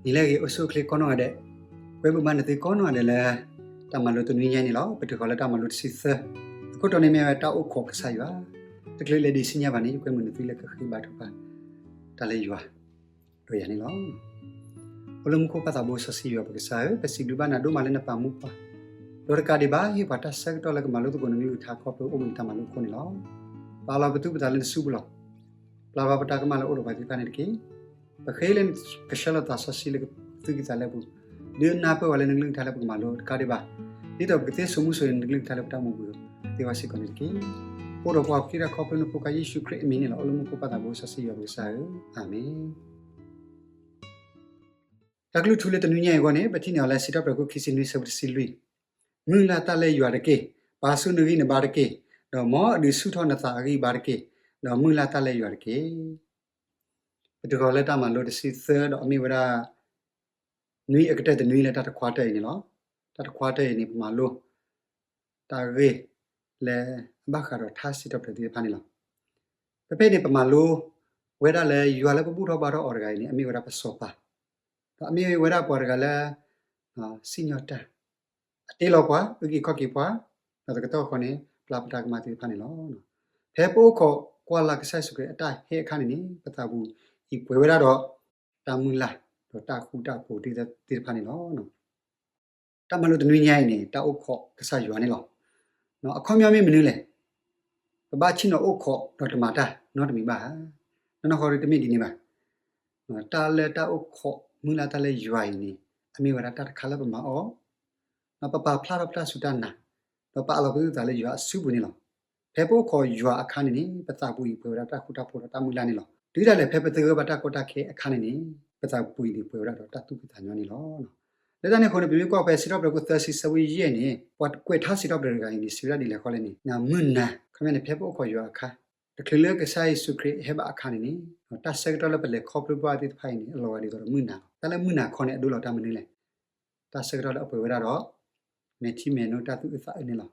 နံၤလၢအဂ့ၤ အိၣ်ဆူၣ်အိၣ်ချ့ကိးနီၢ်ဂၤဒဲး, ကွဲမုာ်ဘၣ်နသုကိးနီၢ်ဂၤဒဲးလၢ တၢ်မၤလိတနွံညါအံၤန့ၣ်လီၤ. ပတုၤဃီၤလၢတၢ်မၤလိတဆံသၢ, အခိၣ်တီန့ၣ်မ့ၢ်ဝဲတၢ်အိၣ်ခိးကစၢ်ယွၤ, တချုးလဲၤဒံးဆူညါဘၣ်န့ၣ် ယကွဲမုာ်နသုလၢကဃ့ဘါထုကဖၣ် တၢ်လၢယွၤ ဒီးယၤန့ၣ်လီၤ. အိၣ်လၢမူခိၣ်ပၢ်သးဘိစီဆှံယွၤပကစၢ်ဧၢ, ပစံးဘျုးဘၣ်နၤဒိၣ်မးလၢနပာ်မူပှၤ, ဒီးတကးဒံးဘၣ် ဟ့ၣ်ပှၤတၢ်ဆၢကတီၢ်လၢကမၤလိသကိးနကလုၢ်ကထါခီဖျိအိၣ်ဘှံးနံၤတၢ်မၤလိအဃိန့ၣ်လီၤ. ပာ်လီၤပသူၣ်ပသးလၢနစုပူၤလီၤ. ပျၢ်ဘၣ်ပတၢ်ကမၣ်လၢအိၣ်ဒီးပှၤသ့ၣ်တဖၣ်န့ၣ်တက့ၢ်. ပဃ့လၢကဆှၢလီၤသးစီဆှံလၢကသုကသးလၢပူၤ, ဒုးနၢ်ပၢၢ်ဝဲလၢနကလုၢ်ကထါလၢပကမၤလိတကးဒံးဘၣ်, ဒ်သိးပကသ့စိာ်မူစိာ်ဂဲၤနကလုၢ်ကထါလၢပတၢ်အိၣ်မူပူၤ သ့ဝဲစ့ၢ်ကီးန့ၣ်တက့ၢ်. အိၣ်ဒီးပှၤဃ့တၢ်ခီဖျိနဖိခွါယ့ၣ်ၡူးခရံာ်အမံၤန့ၣ်လီၤ. အိၣ်လၢမူခိၣ်ပၢ်သးဘိစီဆှံယွၤပကစၢ်ဧၢ, အၤမ့ၣ်. တၢ်ကလုၢ်ထူလၢတနွံညါအံၤအဂီၢ်န့ၣ် ပထံၣ်န့ၢ်အီၤလၢစံးထီၣ်ပတြၢၤခိၣ်ခံဆံနွံဆၢဖိတဆံလွံၢ်, မုၢ်လၢ်တၢ်လၢယွၤတက့ၢ်, ပာ်ဆူၣ်နဂံၢ်နဘါတက့ၢ်, ဒီးမ်အဒုးဆူၣ်ထီၣ်နသးအဂံၢ်ဘါတက့ၢ်, ဒီးမုၢ်လၢ်တၢ်လၢယွၤတက့ၢ်. ပတုၤဃီၤလၢတၢ်မၤလိတဆံသၢဒီးအမ့ၢ်ဝဲဒၣ် နွံအကတၢၢ်တနွံလၢတၢ်တခွါတၢၢ်အံၤန့ၣ်လီၤ. တၢ်တခွါတၢၢ်အံၤန့ၣ် ပမၤလိ တၢ်ဂ့ၢ်လၢအဘၣ်ဃးဒီးထါစံးထီၣ်ပတြၢၤသ့ၣ်တဖၣ်န့ၣ်လီၤ. ဖဲဖဲအံၤန့ၣ် ပမၤလိဝဲဒၣ်လၢယွၤလၢပဘူၣ်ထီၣ်ဘါထီၣ်အီၤတဂၤအံၤန့ၣ် အမ့ၢ်ဝဲဒၣ်ပစီၤပၤ, ဒီးအမ့ၢ်ဝဲဒၣ်ပှၤတဂၤလၢ စံၣ်ညီၣ်တၢ်, အတ့လီၤပှၤ, အုၣ်က့ၤခီၣ်က့ၤပှၤ, ဒီးတကတီၢ်ဃီန့ၣ် ပျၢ်ပတၢ်ကမၣ်သ့ၣ်တဖၣ်န့ၣ်လီၤ. ဖဲပအိၣ်ခိးကွၢ်လၢ်ကစၢ်ယ့ၣ်ၡူးခရံာ်အတၢ်ဟဲအခါန့ၣ်န့ၣ် ပသးပူၤအံၤပှဲၤဝဲဒၣ်ဒီး တၢ်မုၢ်လၢ် ဒီးတၢ်ဃူတၢ်ဖိးသ့ၣ်တဖၣ်န့ၣ်လီၤ. တၢ်မၤလိတနွံညါအံၤန့ၣ် တၢ်အိၣ်ခိးကစၢ်ယွၤန့ၣ်လီၤ. အခီပညီမ့ၢ်မနုၤလဲၣ်. ပဘၣ်ဆ့ၣ်နီၤအိၣ်ခိးဒီးတမၤတၢ်နီတမံၤဘၣ်ဧါ. နီၢ်နီၢ်ဃီဒီးတမ့ၢ်ဒ်န့ၣ်ဘၣ်. တၢ်လၢတၢ်အိၣ်ခိးမုၢ်လၢ်တၢ်လၢယွၤအံၤန့ၣ် အမ့ၢ်ဝဲဒၣ်တၢ်တခါလၢပမၤအီၤ, ပပာ်ဖျါထီၣ်ပတၢ်စူၢ်တၢ်နာ်, ဒီးပအးလီၤပသူၣ်ပသးလၢယွၤအစုပူၤန့ၣ်လီၤ. ဖဲပအိၣ်ခိးယွၤအခါန့ၣ်န့ၣ် ပသးပူၤအံၤပှဲၤဝဲဒၣ်တၢ်ဃူတၢ်ဖိးဒီးတၢ်မုၢ်လၢ်န့ၣ်လီၤ. တုၤဒၣ်လဲာ်ဖဲပသဂၢၢ်ဘၣ်တၢ်ကီတၢ်ခဲအခါန့ၣ်န့ၣ် ပသးပူၤအံၤန့ၣ်ပှဲၤဝဲဒၣ်ဒီးတၢ်သူၣ်ဖှံသးညီန့ၣ်လီၤ. လၢတၢ်န့ၣ်အဃိန့ၣ် ပမ့ၢ်ကွၢ်ဖဲစံးထီၣ်ပတြၢၤခိၣ်သၢဆံဆၢဖိယဲၢ်န့ၣ် ပှၤကွဲးထါစံးထီၣ်ပတြၢၤတဂၤအံၤန့ၣ် စံးဝဲဒၣ်ဒ်လဲၣ်ဃီလဲၣ်န့ၣ် နမုၢ်နၤ, ခီပညီန့ၣ် ဖဲပအိၣ်ခိးယွၤအခါ တချုးလၢကစၢ်ယ့ၣ်ၡူးခရံာ်ဟဲဘၣ်အခါန့ၣ်န့ၣ် တၢ်ဆၢကတီၢ်လၢပလဲၤခီဖျိဘၣ်သ့ၣ်တဖၣ်အံၤန့ၣ် အလီၤဂာ်ဒ်သိးဒီးမုၢ်နၤလီၤ. တၢ်လၢမုၢ်နၤခီန့ၣ် အဒိလီၤတၢ်မနုၤလဲၣ်. တၢ်ဆၢကတီၢ်လၢအပှဲၤဝဲဒၣ်ဒီး မဲာ်ထံမဲာ်နိတၢ်သူၣ်အုးသးအုးန့ၣ်လီၤ.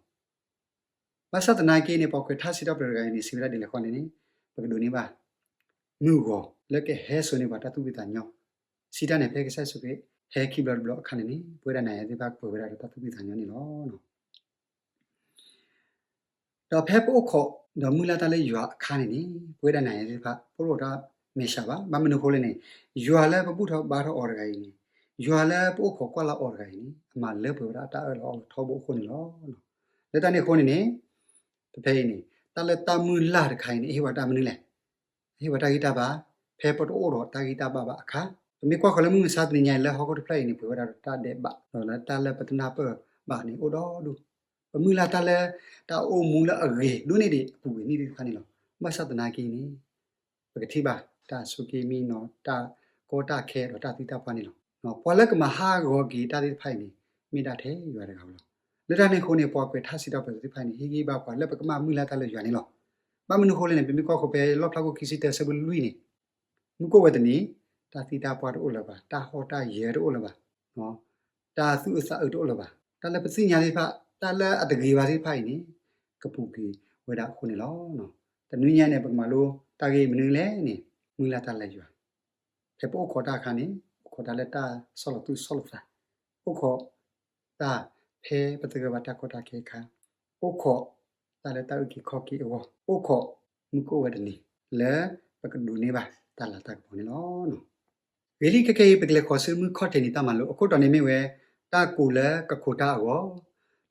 ဘၣ်ဆၣ်သနာ်က့န့ၣ် ပှၤကွဲးထါစံးထီၣ်ပတြၢၤတဂၤအံၤန့ၣ် စံးဝဲဒၣ်ဒ်လဲၣ်ဃီန့ၣ်န့ၣ် ပကဒိးန့ၢ်ဘၣ် မုၢ်ဂီၤလၢကဟဲစိာ်န့ၢ်ပှၤတၢ်သူၣ်ဖှံသးညီ, စံးတၢ်န့ၣ် ဖဲကစၢ်ယ့ၣ်ၡူးခရံာ်ဟဲခံဘျီတဘျီအခါန့ၣ်န့ၣ် ပဝဲဒၣ်နၤယၤသ့ၣ်တဖၣ်ပှဲၤဝဲဒၣ်ဒီးတၢ်သူၣ်ဖှံသးညီန့ၣ်လီၤ. ဒီးဖဲပအိၣ်ခိးဒီးမုၢ်လၢ်တၢ်လၢယွၤအခါန့ၣ်န့ၣ် ပဝဲဒၣ်နၤယၤသ့ၣ်တဖၣ် ပအိၣ်ဒီးတၢ်မဲာ်ဆှးဘၣ်. ဘၣ်မနုၤအဃိလဲၣ်န့ၣ် ယွၤလၢပဘူၣ်ထီၣ်ဘါထီၣ်အီၤတဂၤအံၤန့ၣ် ယွၤလၢပအိၣ်ခိးကွၢ်လၢ်အီၤတဂၤအံၤန့ၣ် အမၤလၢပှဲၤဝဲဒၣ်အတၢ်အၢၣ်လီၤအီလီၤထီဘိအဃိန့ၣ်လီၤ. လၢတၢ်န့ၣ်အဃိန့ၣ်န့ၣ် ဖဲဖဲအံၤန့ၣ် တၢ်လၢတၢ်မုၢ်လၢ်တခါအံၤန့ၣ် အဟ့ၣ်ဝဲတၢ်မနုၤလဲၣ်. အဟ့ၣ်ဝဲတၢ်ဂံၢ်တၢ်ဘါ ဖဲပတအိၣ်ဒီးတၢ်ဂံၢ်တၢ်ဘါဘၣ်အခါ, ပမ့ၢ်ကွၢ်ဃီၤလၢမုၢ်မဆါတနံၤညါအံၤ လၢဟီၣ်ခိၣ်တဖျၢၣ်အံၤန့ၣ် ပှဲၤဝဲဒၣ်ဒီးတၢ်ဒဲးဘး ဒီးလၢတၢ်လၢပတနၢ်ပၢၢ်ဘၣ်န့ၣ် အိၣ်ဒီဒူၣ်, ပမုၢ်လၢ်တၢ်လၢ တၢ်အိၣ်မူလၢအဂ့ၤဒိၣ်န့ၢ်ဒံးအပူၤကွံာ်န့ၣ်သ့ၣ်တဖၣ်န့ၣ်လီၤ. ဘၣ်ဆၣ်သနာ်က့န့ၣ် ပကထံၣ်ဘၣ်တၢ်ဆိးက့မံနီၤ တၢ်ကီတၢ်ခဲဒီးတၢ်သံတၢ်ပှၢ်န့ၣ်လီၤ. ပှၤလၢကမၤဟးဂီၤက့ၤတၢ်သ့ၣ်တဖၣ်အံၤန့ၣ် မ့ၢ်ဒၣ်ထဲယွၤတဂၤဧိၤလီၤ. လၢတၢ်န့ၣ်အဃိန့ၣ် ပှၤကွဲးထါစံးထီၣ်ပတြၢၤသ့ၣ်တဖၣ်အံၤန့ၣ် ဟ့ၣ်ဂံၢ်ဘါပှၤလၢပကမၣ်မုၢ်လၢ်တၢ်လၢယွၤန့ၣ်လီၤ. ဘၣ်မနုၤအဃိလဲၣ်န့ၣ် ပမ့ၢ်ကွၢ်ဃီၤဖဲလီၣ်ဖျါခိၣ်ခံဆံတၢဆၢဖိလွံၢ်န့ၣ် မူခိၣ်ဝဲတနံၤ တၢ်သံတၢ်ပှၢ်တအိၣ်လၢၤဘၣ်, တၢ်ဟီၣ်တၢ်ယၢၤတအိၣ်လၢၤဘၣ်, တၢ်သူၣ်အုးသးအုးတအိၣ်လၢၤဘၣ်. တၢ်လၢပသ့ၣ်ညါသ့ၣ်တဖၣ် တၢ်လၢအတဂ့ၤဘၣ်သ့ၣ်တဖၣ်အံၤန့ၣ် ကပူၤကွံာ်ဝဲဒၣ်အဃိန့ၣ်လီၤ. တနွံညါန့ၣ် ပကမၤလိတၢ်ဂ့ၢ်မနုၤလဲၣ်န့ၣ် မုၢ်လၢ်တၢ်လၢယွၤ ဖဲပအိၣ်ခိးတၢ်အခါန့ၣ် အိၣ်ခိးတၢ်လၢတၢ်ဆီၣ်လီၤသူၣ်ဆီၣ်လီၤသး, အိၣ်ခိးတၢ်ဖဲပသဂၢၢ်ဘၣ်တၢ်ကီတၢ်ခဲအခါ, အိၣ်ခိးတၢ်လၢတၢ်အုၣ်က့ၤခီၣ်က့ၤအဂီၢ်, အိၣ်ခိးမူခိၣ်ဝဲတနံၤ လၢပကဒိးန့ၢ်ဘၣ်တၢ်လၤတၢ်ကပီၤန့ၣ်လီၤ. ဂ့ၤလံခဲကနံၣ်အံၤ ပကလဲၤဃီၤဆူမုၢ်ခီၣ်ထံးနံၤတၢ်မၤလိ အခိၣ်တီန့ၣ်မ့ၢ်ဝဲ တၢ်ကိးလၢကခိးတၢ်အဂီၢ်,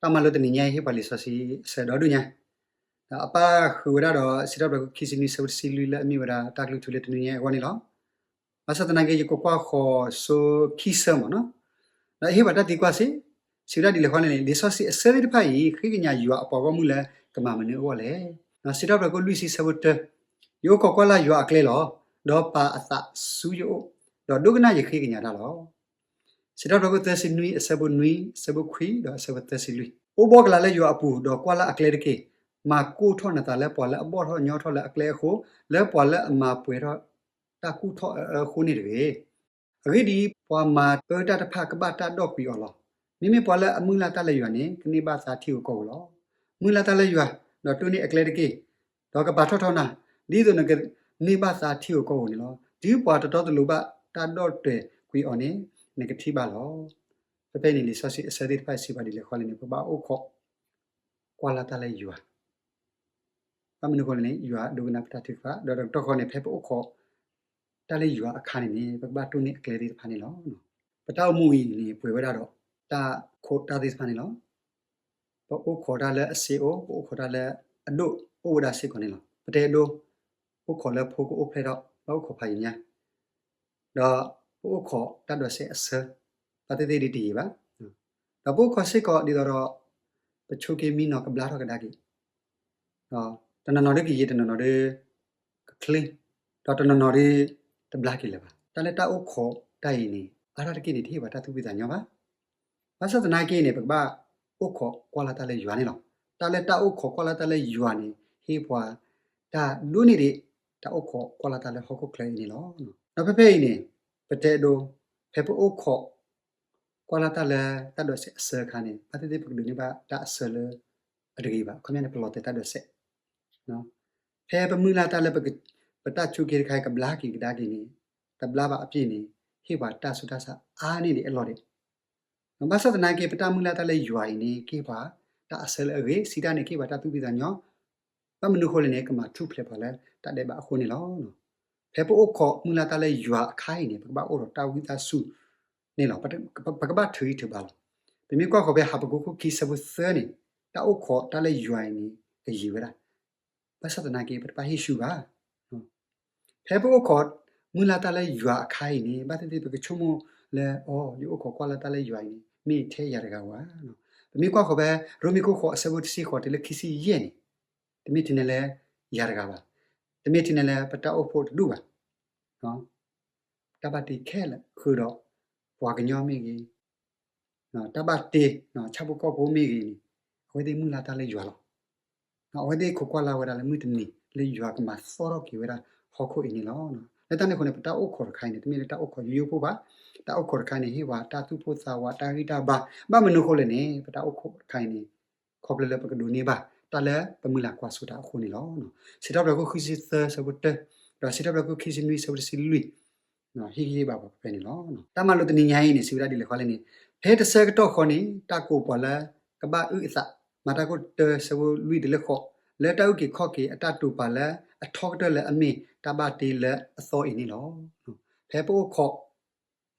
တၢ်မၤလိတနံၤညါအံၤ ဟ့ၣ်ပှၤလံာ်စီဆှံအဆၢဒီဒူၣ်ညါ ဒီးအပၣ်ဃုာ်ဝဲဒၣ်ဒီးစံးထီၣ်ပတြၢၤခိၣ်ခံဆံနွံဆၢဖိတဆံလွံၢ်လၢအမ့ၢ်ဝဲဒၣ်တၢ်ကလုၢ်ထူလၢတနွံညါအံၤအဂီၢ်န့ၣ်လီၤ. ဘၣ်ဆၣ်သနာ်က့ ယကကွၢ်ဃီၤဆိခံဆၢမ့ၢ်နီၤ, ဒီးအဟ့ၣ်ပှၤတၢ်သံကွၢ်စ့ၢ်, စံးဝဲဒၣ်ဒ်လဲၣ်ဃီန့ၣ် လံာ်စီဆှံအဆၢသ့ၣ်တဖၣ်အံၤ ဃ့ကညးယွၤအပှၤဂီၢ်မုၢ်လၢကမၤမနုၤအဂီၢ်လဲၣ်. စံးထီၣ်ပတြၢၤခိၣ်လွံၢ်ဆံဆၢဖိတၢ, ယအိၣ်ခိးကွၢ်လၢ်ယွၤအကျဲလီၤ. ဒီးပာ်အသးဆူယအိၣ်, ဒီးဒိကနၣ်ယဃ့ကညးတၢ်လီၤ. စံးထီၣ်ပတြၢၤခိၣ်သၢဆံနွံအဆၢဖိနွံ, အဆၢဖိခွံ, ဒီးအဆၢဖိသၢဆံလွံၢ်, အိၣ်ဘှီၣ်ကလာ်လၢယွၤအပူၤ, ဒီးကွၢ်လၢ်အကျဲတက့ၢ်. မၤကိၢ်ထီၣ်နသးလၢပှၤလၢအဘှီၣ်ထီၣ်ညီထီၣ်လၢအကျဲအဃိ, လၢပှၤလၢအမၤပှဲၤထီၣ်တၢ်ကူၣ်ထီၣ်အအၢအဃိန့ၣ်တဂ့ၤ. အဂ့ၢ်ဒ်အံၤ, ပှၤမၤအၢတၢ်တဖၣ်ကဘၣ်တၢ်ဒီၣ်ကွံာ်အီၤလီၤ. မ့မ့ၢ်ပှၤလၢအမုၢ်လၢ်တၢ်လၢယွၤန့ၣ် ကန့ၢ်ဘၣ်သါထံဧိၤကီၢ်ဧိၤလီၤ. မုၢ်လၢ်တၢ်လၢယွၤ, ဒီးတိၢ်န့ၢ်အကျဲတက့ၢ်. ဒီးကပာ်ထီၣ်ထီနၤ, ဒ်သိးနကန့ၢ်ဘၣ်သါထံဧိၤကီၢ်ဧိၤန့ၣ်လီၤ. တုၤပှၤတတီတလိၤဘၣ် တၢ်ဒီၣ်တဲာ်ကွံာ်အီၤန့ၣ် နကထံၣ်ဘၣ်လီၤ. ဖဲဖဲအံၤန့ၣ် လံာ်စီဆှံအဆၢသ့ၣ်တဖၣ်စံးပှၤဒ်လဲၣ်ဃီလဲၣ်န့ၣ် ပကဘၣ်အိၣ်ခိးကွၢ်လၢ်တၢ်လၢယွၤ ဘၣ်မနုၤအဃိလဲၣ်န့ၣ် ယွၤဒိကနၣ်ပတၢ်ထုကဖၣ် ဒီးတကတီၢ်ဃီန့ၣ် ဖဲပအိၣ်ခိးတၢ်လၢယွၤအခါန့ၣ်န့ၣ် ပကဘၣ်တိၢ်န့ၢ်အကျဲသ့ၣ်တဖၣ်န့ၣ်လီၤ. ပတၢ်အိၣ်မူအံၤန့ၣ် ပှဲၤဝဲဒၣ်ဒီး တၢ်ခိးတၢ်သ့ၣ်တဖၣ်န့ၣ်လီၤ. ပအိၣ်ခိးတၢ်လၢအစ့အိၣ်, ပအိၣ်ခိးတၢ်လၢအဒိၣ်အိၣ်ဝဲဒၣ်စ့ၢ်ကီးန့ၣ်လီၤ. ပတဲအဒိ အိၣ်ခိးလၢဖိကအိၣ်ဖျဲၣ်ထီၣ် ဘၣ်အိၣ်ခိးဖးယံာ်ညါ ဒီးပအိၣ်ခိးတၢ်ဒိးစဲးအဆၢ ဘၣ်သ့ၣ်သ့ၣ်ဒ်တယံာ်ဘၣ်. ဒီးပအိၣ်ခိးစ့ၢ်ကီးဒ်သိးဒီး ပဆိးက့မံနီၤကဘျါထီၣ်ကဒါက့ၤ, ဒီးတနီၤနီၤဒ်ကယံာ် တနီၤနီၤဒ်ကချ့, ဒီးတနီၤနီၤဒ်တဘျါက့ၤလၢၤဘၣ်. တၢ်လၢတၢ်အိၣ်ခိးတၢ်အံၤန့ၣ် အါတက့ၢ်န့ၣ် တဟ့ၣ်ပှၤတၢ်သူၣ်ဖှံသးညီဘၣ်. ဘၣ်ဆၣ်သနာ်က့န့ၣ် ပကဘၣ်အိၣ်ခိးကွၢ်လၢ်တၢ်လၢယွၤန့ၣ်လီၤ. တၢ်လၢတၢ်အိၣ်ခိးကွၢ်လၢ်တၢ်လၢယွၤန့ၣ် ဟ့ၣ်ပှၤတၢ်ဒိၣ်န့ၢ်ဒံး တၢ်အိၣ်ခိးကွၢ်လၢ်တၢ်လၢဟီၣ်ခိၣ်ချၢအံၤန့ၣ်လီၤ. ဒီးဖဲဖဲအံၤန့ၣ် ပတဲအဒိ ဖဲပအိၣ်ခိးကွၢ်လၢ်တၢ်လၢတၢ်ဒိးစဲးအဆၢအခါန့ၣ် ဘၣ်သ့ၣ်သ့ၣ်ပကဒိးန့ၢ်ဘၣ်တၢ်အဆၢလၢအတဂ့ၤဘၣ်. အခီပညီန့ၣ် ပလီၤတဲာ်တၢ်ဒိးစဲး ဖဲပမုၢ်လၢ်တၢ်လၢပတၢ်ဆိးက့တခါအံၤ ကဘျါက့ၤကဒါက့ၤန့ၣ် တဘျါဘၣ်အပျ့ၢ်န့ၣ် ဟ့ၣ်ပှၤတၢ်ဆူးတၢ်ဆါအါန့ၢ်ဒံးအလီၢ်ဒံး. ဘၣ်ဆၣ်သနာ်က့ ပတၢ်မုၢ်လၢ်တၢ်လၢယွၤအံၤန့ၣ် ကဟ့ၣ်ပှၤတၢ်အဆၢလၢအဂ့ၤ, စံးတၢ်န့ၣ် ကဟ့ၣ်ပှၤတၢ်သူၣ်ဖှံသးညီ, ဘၣ်မနုၤအဃိလဲၣ်န့ၣ် ကမၤထူၣ်ဖျဲးပှၤလၢတၢ်ဒဲးဘးအဃိန့ၣ်လီၤ. ဖဲပအိၣ်ခိးမုၢ်လၢ်တၢ်လၢယွၤအခါအံၤန့ၣ် ပကဘၣ်အိၣ်ဒီးတၢ်ဝံသးစူၤန့ၣ်လီၤ. ပကဘၣ်ထုးအံၣ်ထုးဘါလီၤ. ပမ့ၢ်ကွၢ်ဃီၤဖဲဟးဘကူးခိၣ်ခံဆၢဖိသၢန့ၣ် တၢ်အိၣ်ခိးတၢ်လၢယွၤအံၤန့ၣ် ကယံာ်ဝဲဒၣ် ဘၣ်ဆၣ်သနာ်က့ ပတဘၣ်ဟ့ၣ်ဆူၣ်ဘၣ်. ဖဲပအိၣ်ခိးမုၢ်လၢ်တၢ်လၢယွၤအခါအံၤန့ၣ် ဘၣ်သ့ၣ်သ့ၣ်ပကဆိကမိၣ်လၢ အိ ယအိၣ်ခိးကွၢ်လၢ်တၢ်လၢယွၤအံၤန့ၣ် မ့ၢ်ထဲယၤတဂၤဧါ. ပမ့ၢ်ကွၢ်ဃီၤဖဲ ရိမ့ၤခိၣ်ဃိးအဆၢဖိတဆံဃိးတုၤလၢခံဆံယဲၢ်န့ၣ် တမ့ၢ်ထဲန့ၣ်လၢယၤတဂၤဘၣ်. တမ့ၢ်ထဲန့ၣ်လၢပတၢ်အိၣ်ဖှိၣ်တဒူၣ်ဘၣ်. တၢ်ဘၣ်တ့ခဲလၢာ်ဃုာ်ဒီး ပှၤကညီမ့ၢ်ဂ့ၤ, တၢ်ဘၣ်တ့ ဆၣ်ဖိကီၢ်ဖိမ့ၢ်ဂ့ၤန့ၣ် အဝဲသ့ၣ်မုၢ်လၢ်တၢ်လၢယွၤလီၤ. အဝဲသ့ၣ်ခိးကွၢ်လၢ်ဝဲဒၣ်လၢမုၢ်တနံၤလၢယွၤကမၤသီထီၣ်က့ၤဝဲဒၣ်ဟီၣ်ခိၣ်အံၤန့ၣ်လီၤ. လၢတၢ်န့ၣ်အဃိန့ၣ် ပတၢ်အိၣ်ခိးတခါအံၤန့ၣ် တမ့ၢ်လၢတၢ်အိၣ်ခိးယိယိဖိဘၣ်. တၢ်အိၣ်ခိးတခါအံၤန့ၣ် ဟ့ၣ်ပှၤတၢ်သူၣ်ပိၢ်သးဝး တၢ်ဂံၢ်တၢ်ဘါ, ဘၣ်မနုၤအဃိလဲၣ်န့ၣ် ပတၢ်အိၣ်ခိးတခါအံၤန့ၣ် ခီဖျိလၢပကဒိးန့ၢ်ဘၣ် တၢ်လၢပမုၢ်လၢ်ကွၢ်စိတၢ်အဃိန့ၣ်လီၤ. စံးထီၣ်ပတြၢၤခိၣ်ခံဆံသၢဆၢဖိတၢ, ဒီးစံးထီၣ်ပတြၢၤခိၣ်ခံဆံနွံဆၢဖိတဆံလွံၢ် ဟ့ၣ်ဂံၢ်ဟ့ၣ်ဘါပှၤဖဲန့ၣ်လီၤ. တၢ်မၤလိတနံၤညါအံၤန့ၣ် စံးဝဲဒၣ်ဒ်လဲၣ်ဃီလဲၣ်န့ၣ်, ဖဲတဆၢကတီၢ်ဃီန့ၣ် တၢ်ကိးပှၤလၢကဘၣ်အုၣ်အသး, မၤတၢ်ခိၣ်တၢဆၢဖိလွံၢ်တုၤလၢဃိး, လၢတၢ်အုၣ်က့ၤခီၣ်က့ၤအတၢ်တိာ်ပာ်လၢအထီကတၢၢ်လၢအမ့ၢ်တၢ်ဘၣ်တ့လၢအသီအံၤန့ၣ်လီၤ. ဖဲပအိၣ်ခိး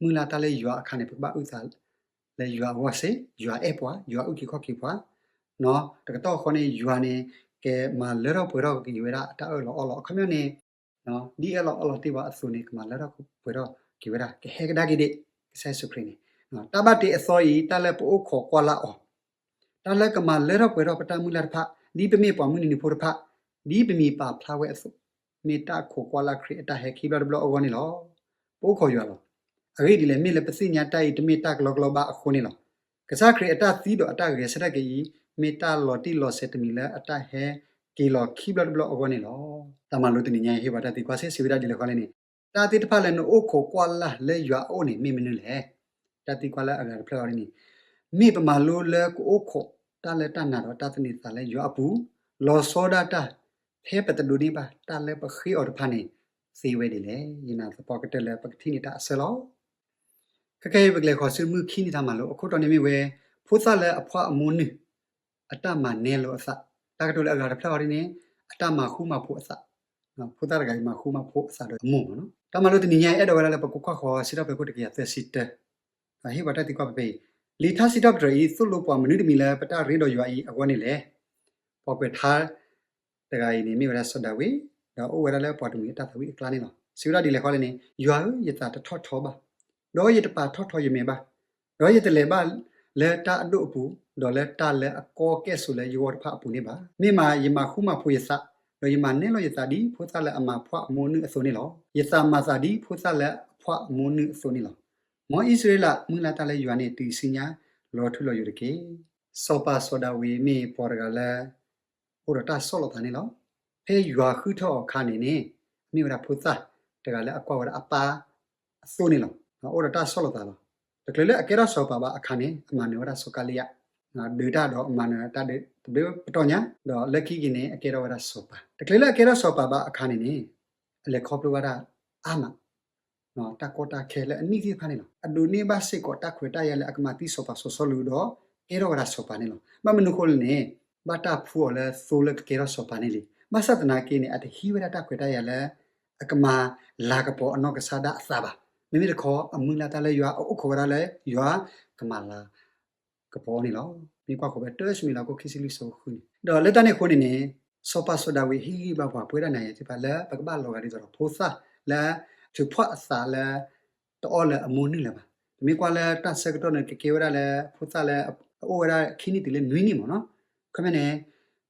မုၢ်လၢ်တၢ်လၢယွၤအခါန့ၣ် ပကဘၣ်အုၣ်သးလၢယွၤအဂီၢ်စ့ၢ်, ယွၤအဲၣ်ပှၤ, ယွၤအုၣ်က့ၤခီၣ်က့ၤပှၤ, တကတီၢ်ဃီန့ၣ် ယွၤန့ၣ် ကမၤလၢထီၣ်ပှဲၤထီၣ်က့ၤဝဲဒၣ်အတၢ်အၢၣ်လီၤအီလီၤ. အခီပညီန့ၣ် ဒ်အၢၣ်လီၤအီလီၤတ့ၢ်ပှၤအသိးန့ၣ် ကမၤလၢထီၣ်ပှဲၤထီၣ်က့ၤဝဲဒၣ် ကဟဲကဒါက့ၤဒံး ကစၢ်ယ့ၣ်ၡူးခရံာ်န့ၣ်, တၢ်ဘၣ်တ့အသီအံၤ တၢ်လၢပအိၣ်ခိးကွၢ်လၢ်အီၤ, တၢ်လၢကမၤလၢထီၣ်ပှဲၤထီၣ်ပတၢ်မုၢ်လၢ်တဖၣ် ဒ်ပမ့ၢ်ပှၤမုၢ်နံၤနံၤဖိတဖၣ်, ဒ်ပမံၤပာ်ဖျါဝဲအသိး, မ့ၢ်တၢ်ခိးကွၢ်လၢ်ခရံာ်အတၢ်ဟဲခံဘျီတဘျီအဂီၢ်န့ၣ်လီၤ. ပအိၣ်ခိးယွၤလီၤ. အဂ့ၢ်ဒ်လဲၣ် မ့ၢ်လၢပသ့ၣ်ညါတၢ်အံၤတမ့ၢ်တၢ်ကလီကလီဘၣ်အဃိန့ၣ်လီၤ. ကစၢ်ခရံာ်အတၢ်သံဒီးအတၢ်ဂဲၤဆၢထၢၣ်က့ၤအံၤ မ့ၢ်တၢ်လီၤတံၢ်လီၤဆဲးတမံၤလၢအတၢ်ဟဲက့ၤလီၤခံဘျီတဘျီအဂီၢ်န့ၣ်လီၤ. တၢ်မၤလိတနံၤညါအံၤ ဟ့ၣ်ပှၤတၢ်သံကွၢ်စ့ၢ် စံးဝဲဒၣ်ဒ်လဲၣ်ဃီလဲၣ်န့ၣ်, တၢ်သ့ၣ်တဖၣ်လၢနအိၣ်ခိးကွၢ်လၢ်လၢယွၤအအိၣ်န့ၣ် မ့ၢ်မနုၤလဲၣ်. တၢ်သံကွၢ်လၢအဂၤတဖျၢၣ်အံၤန့ၣ်, မ့ၢ်ပမၤလိလၢကအိၣ်ခိးတၢ်လၢတၢ်နာ်ဒီးတၢ်သန့ၤသးလၢယွၤအပူၤ, လီၤဆီဒၣ်တၢ် ဖဲပတဒိးန့ၢ်ဘၣ်တၢ်လၢပဃ့အီၤတဖၣ်န့ၣ် သ့ဝဲဒ်လဲၣ်. ယနာ်သပှၢ်ကတၢၢ်လၢပကထံၣ်န့ၢ်တၢ်အဆၢလီၤ. ခဲကနံၣ်အံၤ ပကလဲၤဃီၤဆူမုၢ်ခံနံၤတၢ်မၤလိ အခိၣ်တီန့ၣ်မ့ၢ်ဝဲ ဖိသၣ်လၢအဖှီၣ်အမိၢ်နုာ် အတၢ်မၤနဲလိာ်အသး, တၢ်ကတိၤလၢအဂၤတဖျၢၣ်အံၤန့ၣ် အတၢ်မၤဃူမၤဖိးအသး, ဖိသၣ်တဂၤအံၤမၤဃူမၤဖိးအသးဒီးအမိၢ်မ့ၢ်နီၤ. တၢ်မၤလိတနံၤညါအံၤ အဲၣ်ဒိးဝဲဒၣ်လၢပကကွၢ်ဃီၤစံးထီၣ်ပတြၢၤခိၣ်တကယၤသၢဆံတၢ ဒီးဟ့ၣ်ပှၤတၢ်သံကွၢ်ဖဲဖဲအံၤ, လံာ်ထါစံးထီၣ်ပတြၢၤအံၤ သိၣ်လိပှၤမနုၤတမံၤလၢပတၢ်ရ့ဒီးယွၤအံၤအဂီၢ်န့ၣ်လဲၣ်. ပှၤကွဲးထါတဂၤအံၤန့ၣ် မ့ၢ်ဝဲဒၣ်စီၤဒၤဝံး, ဒီးအိၣ်ဝဲဒၣ်လၢပှၤတမှံၤအတၢ်သးဝံၣ်အကျါန့ၣ်လီၤ. စံးဝဲဒၣ်ဒ်လဲၣ်ဃီလဲၣ်န့ၣ်, ယွၤဧၢ, ယသးတထီၣ်ထီဘၣ်, ဒီးယတပာ်ထီၣ်ထီယမဲာ်ဘၣ်, ဒီးယတလဲၤဘၣ်လၢတၢ်အဒိၣ်အပူၤ, ဒီးလၢတၢ်လၢအကီကဲၣ်ဆိးလၢယဂီၢ်တဖၣ်အပူၤန့ၣ်ဘၣ်. မ့ၢ်မးယမၤဃူမၤဖိးယသး, ဒီးယမၤနဲၣ်လီၤယသးဒ်ဖိသၣ်လၢအမၤဖှီၣ်အမိၢ်နုာ်အသိးန့ၣ်လီၤ. ယသးမၤသးဒ်ဖိသၣ်လၢအဖှီၣ်အမိၢ်နုာ်အသိးန့ၣ်လီၤ. မ်အံၣ်စရ့လးမုၢ်လၢ်တၢ်လၢယွၤန့ၣ် တုၤဆူညါလီၤထူလီၤယိာ်တက့ၢ်. စီၤပၤစီၤဒၤဝံးမ့ၢ်ပှၤတဂၤလၢ အိၣ်ဒီးတၢ်ဆီၣ်လီၤသးန့ၣ်လီၤ. ဖဲယွၤဃုထၢအီၤအခါန့ၣ်န့ၣ် မ့ၢ်ဝဲဒၣ်ဖိသၣ်တဂၤလၢအကွၢ်ဝဲဒၣ်အပၢ်အသိးန့ၣ်လီၤ. အိၣ်ဒီးတၢ်ဆီၣ်လီၤသးလီၤ. တချုးလၢအကဲထီၣ်စီၤပၤဘၣ်အခါန့ၣ် အမၤနၢၤဝဲဒၣ်စီၤကၤလံယၤ, ဒုးတၢ်ဒီးအမၤနၢၤတၢ်ဒုးတဘျုးပတီၢ်ညါ, ဒီးလၢခံက့ၤန့ၣ် အကဲထီၣ်ဝဲဒၣ်စီၤပၤ. တချုးလၢအကဲထီၣ်စီၤပၤဘၣ်အခါန့ၣ်န့ၣ် အလဲၤခီဖျိဝဲဒၣ်အါမး တၢ်ကီတၢ်ခဲလၢအနံၣ်သ့ၣ်တဖၣ်န့ၣ်လီၤ. အဒိးန့ၢ်ဘၣ်စ့ၢ်ကီးတၢ်ခွဲးတၢ်ယာ်လၢအကမၤသံစီၤပၤစီၤစီလူးဒီး ကဲထီၣ်ဝဲဒၣ်စီၤပၤန့ၣ်လီၤ. ဘၣ်မနုၤအဃိလဲၣ်န့ၣ် ဘၣ်တၢ်ဖှူအီၤလၢသိလၢကကဲထီၣ်စီၤပၤန့ၣ်လံ. ဘၣ်ဆၣ်သနာ်က့န့ၣ် အတဟံးဝဲဒၣ်တၢ်ခွဲးတၢ်ယာ်လၢ အကမၤလၤကပီၤအနီၢ်ကစၢ်ဒၣ်အသးဘၣ်. မ့မ့ၢ်တခီ အမုၢ်လၢ်တၢ်လၢယွၤအအိၣ်ခိးဝဲဒၣ်လၢ ယွၤကမၤလၤကပီၤအီၤန့ၣ်လီၤ. မ့ၢ်ကွၢ်ဃီၤဖဲတၢၡမူၤအ့လးခိၣ်ခံဆံလွံၢ်ဆၢဖိဃုန့ၣ်, ဒီးလၢတၢ်န့ၣ်အဃိန့ၣ်န့ၣ် စီၤပၤစီၤဒၤဝံးဟ့ၣ်ဂံၢ်ဘါပှၤပဝဲဒၣ်နၤယၤသ့ၣ်တဖၣ်လၢပကဘၣ်လီၤဂာ်ဒ်သိးဒီးဖိသၣ်လၢ ထုးဖှီၣ်အသးလၢ တအီၣ်လၢအမိၢ်နုာ်လၢၤဘၣ်. ပမ့ၢ်ကွၢ်လၢတၢ်ဆၢကတီၢ်န့ၣ် ကကဲဝဲဒၣ်လၢဖိသၣ်လၢအအိၣ်ဝဲဒၣ်ခံနံၣ်တုၤလၢနွံနံၣ်မ့ၢ်နီၤ. ခီပညီန့ၣ်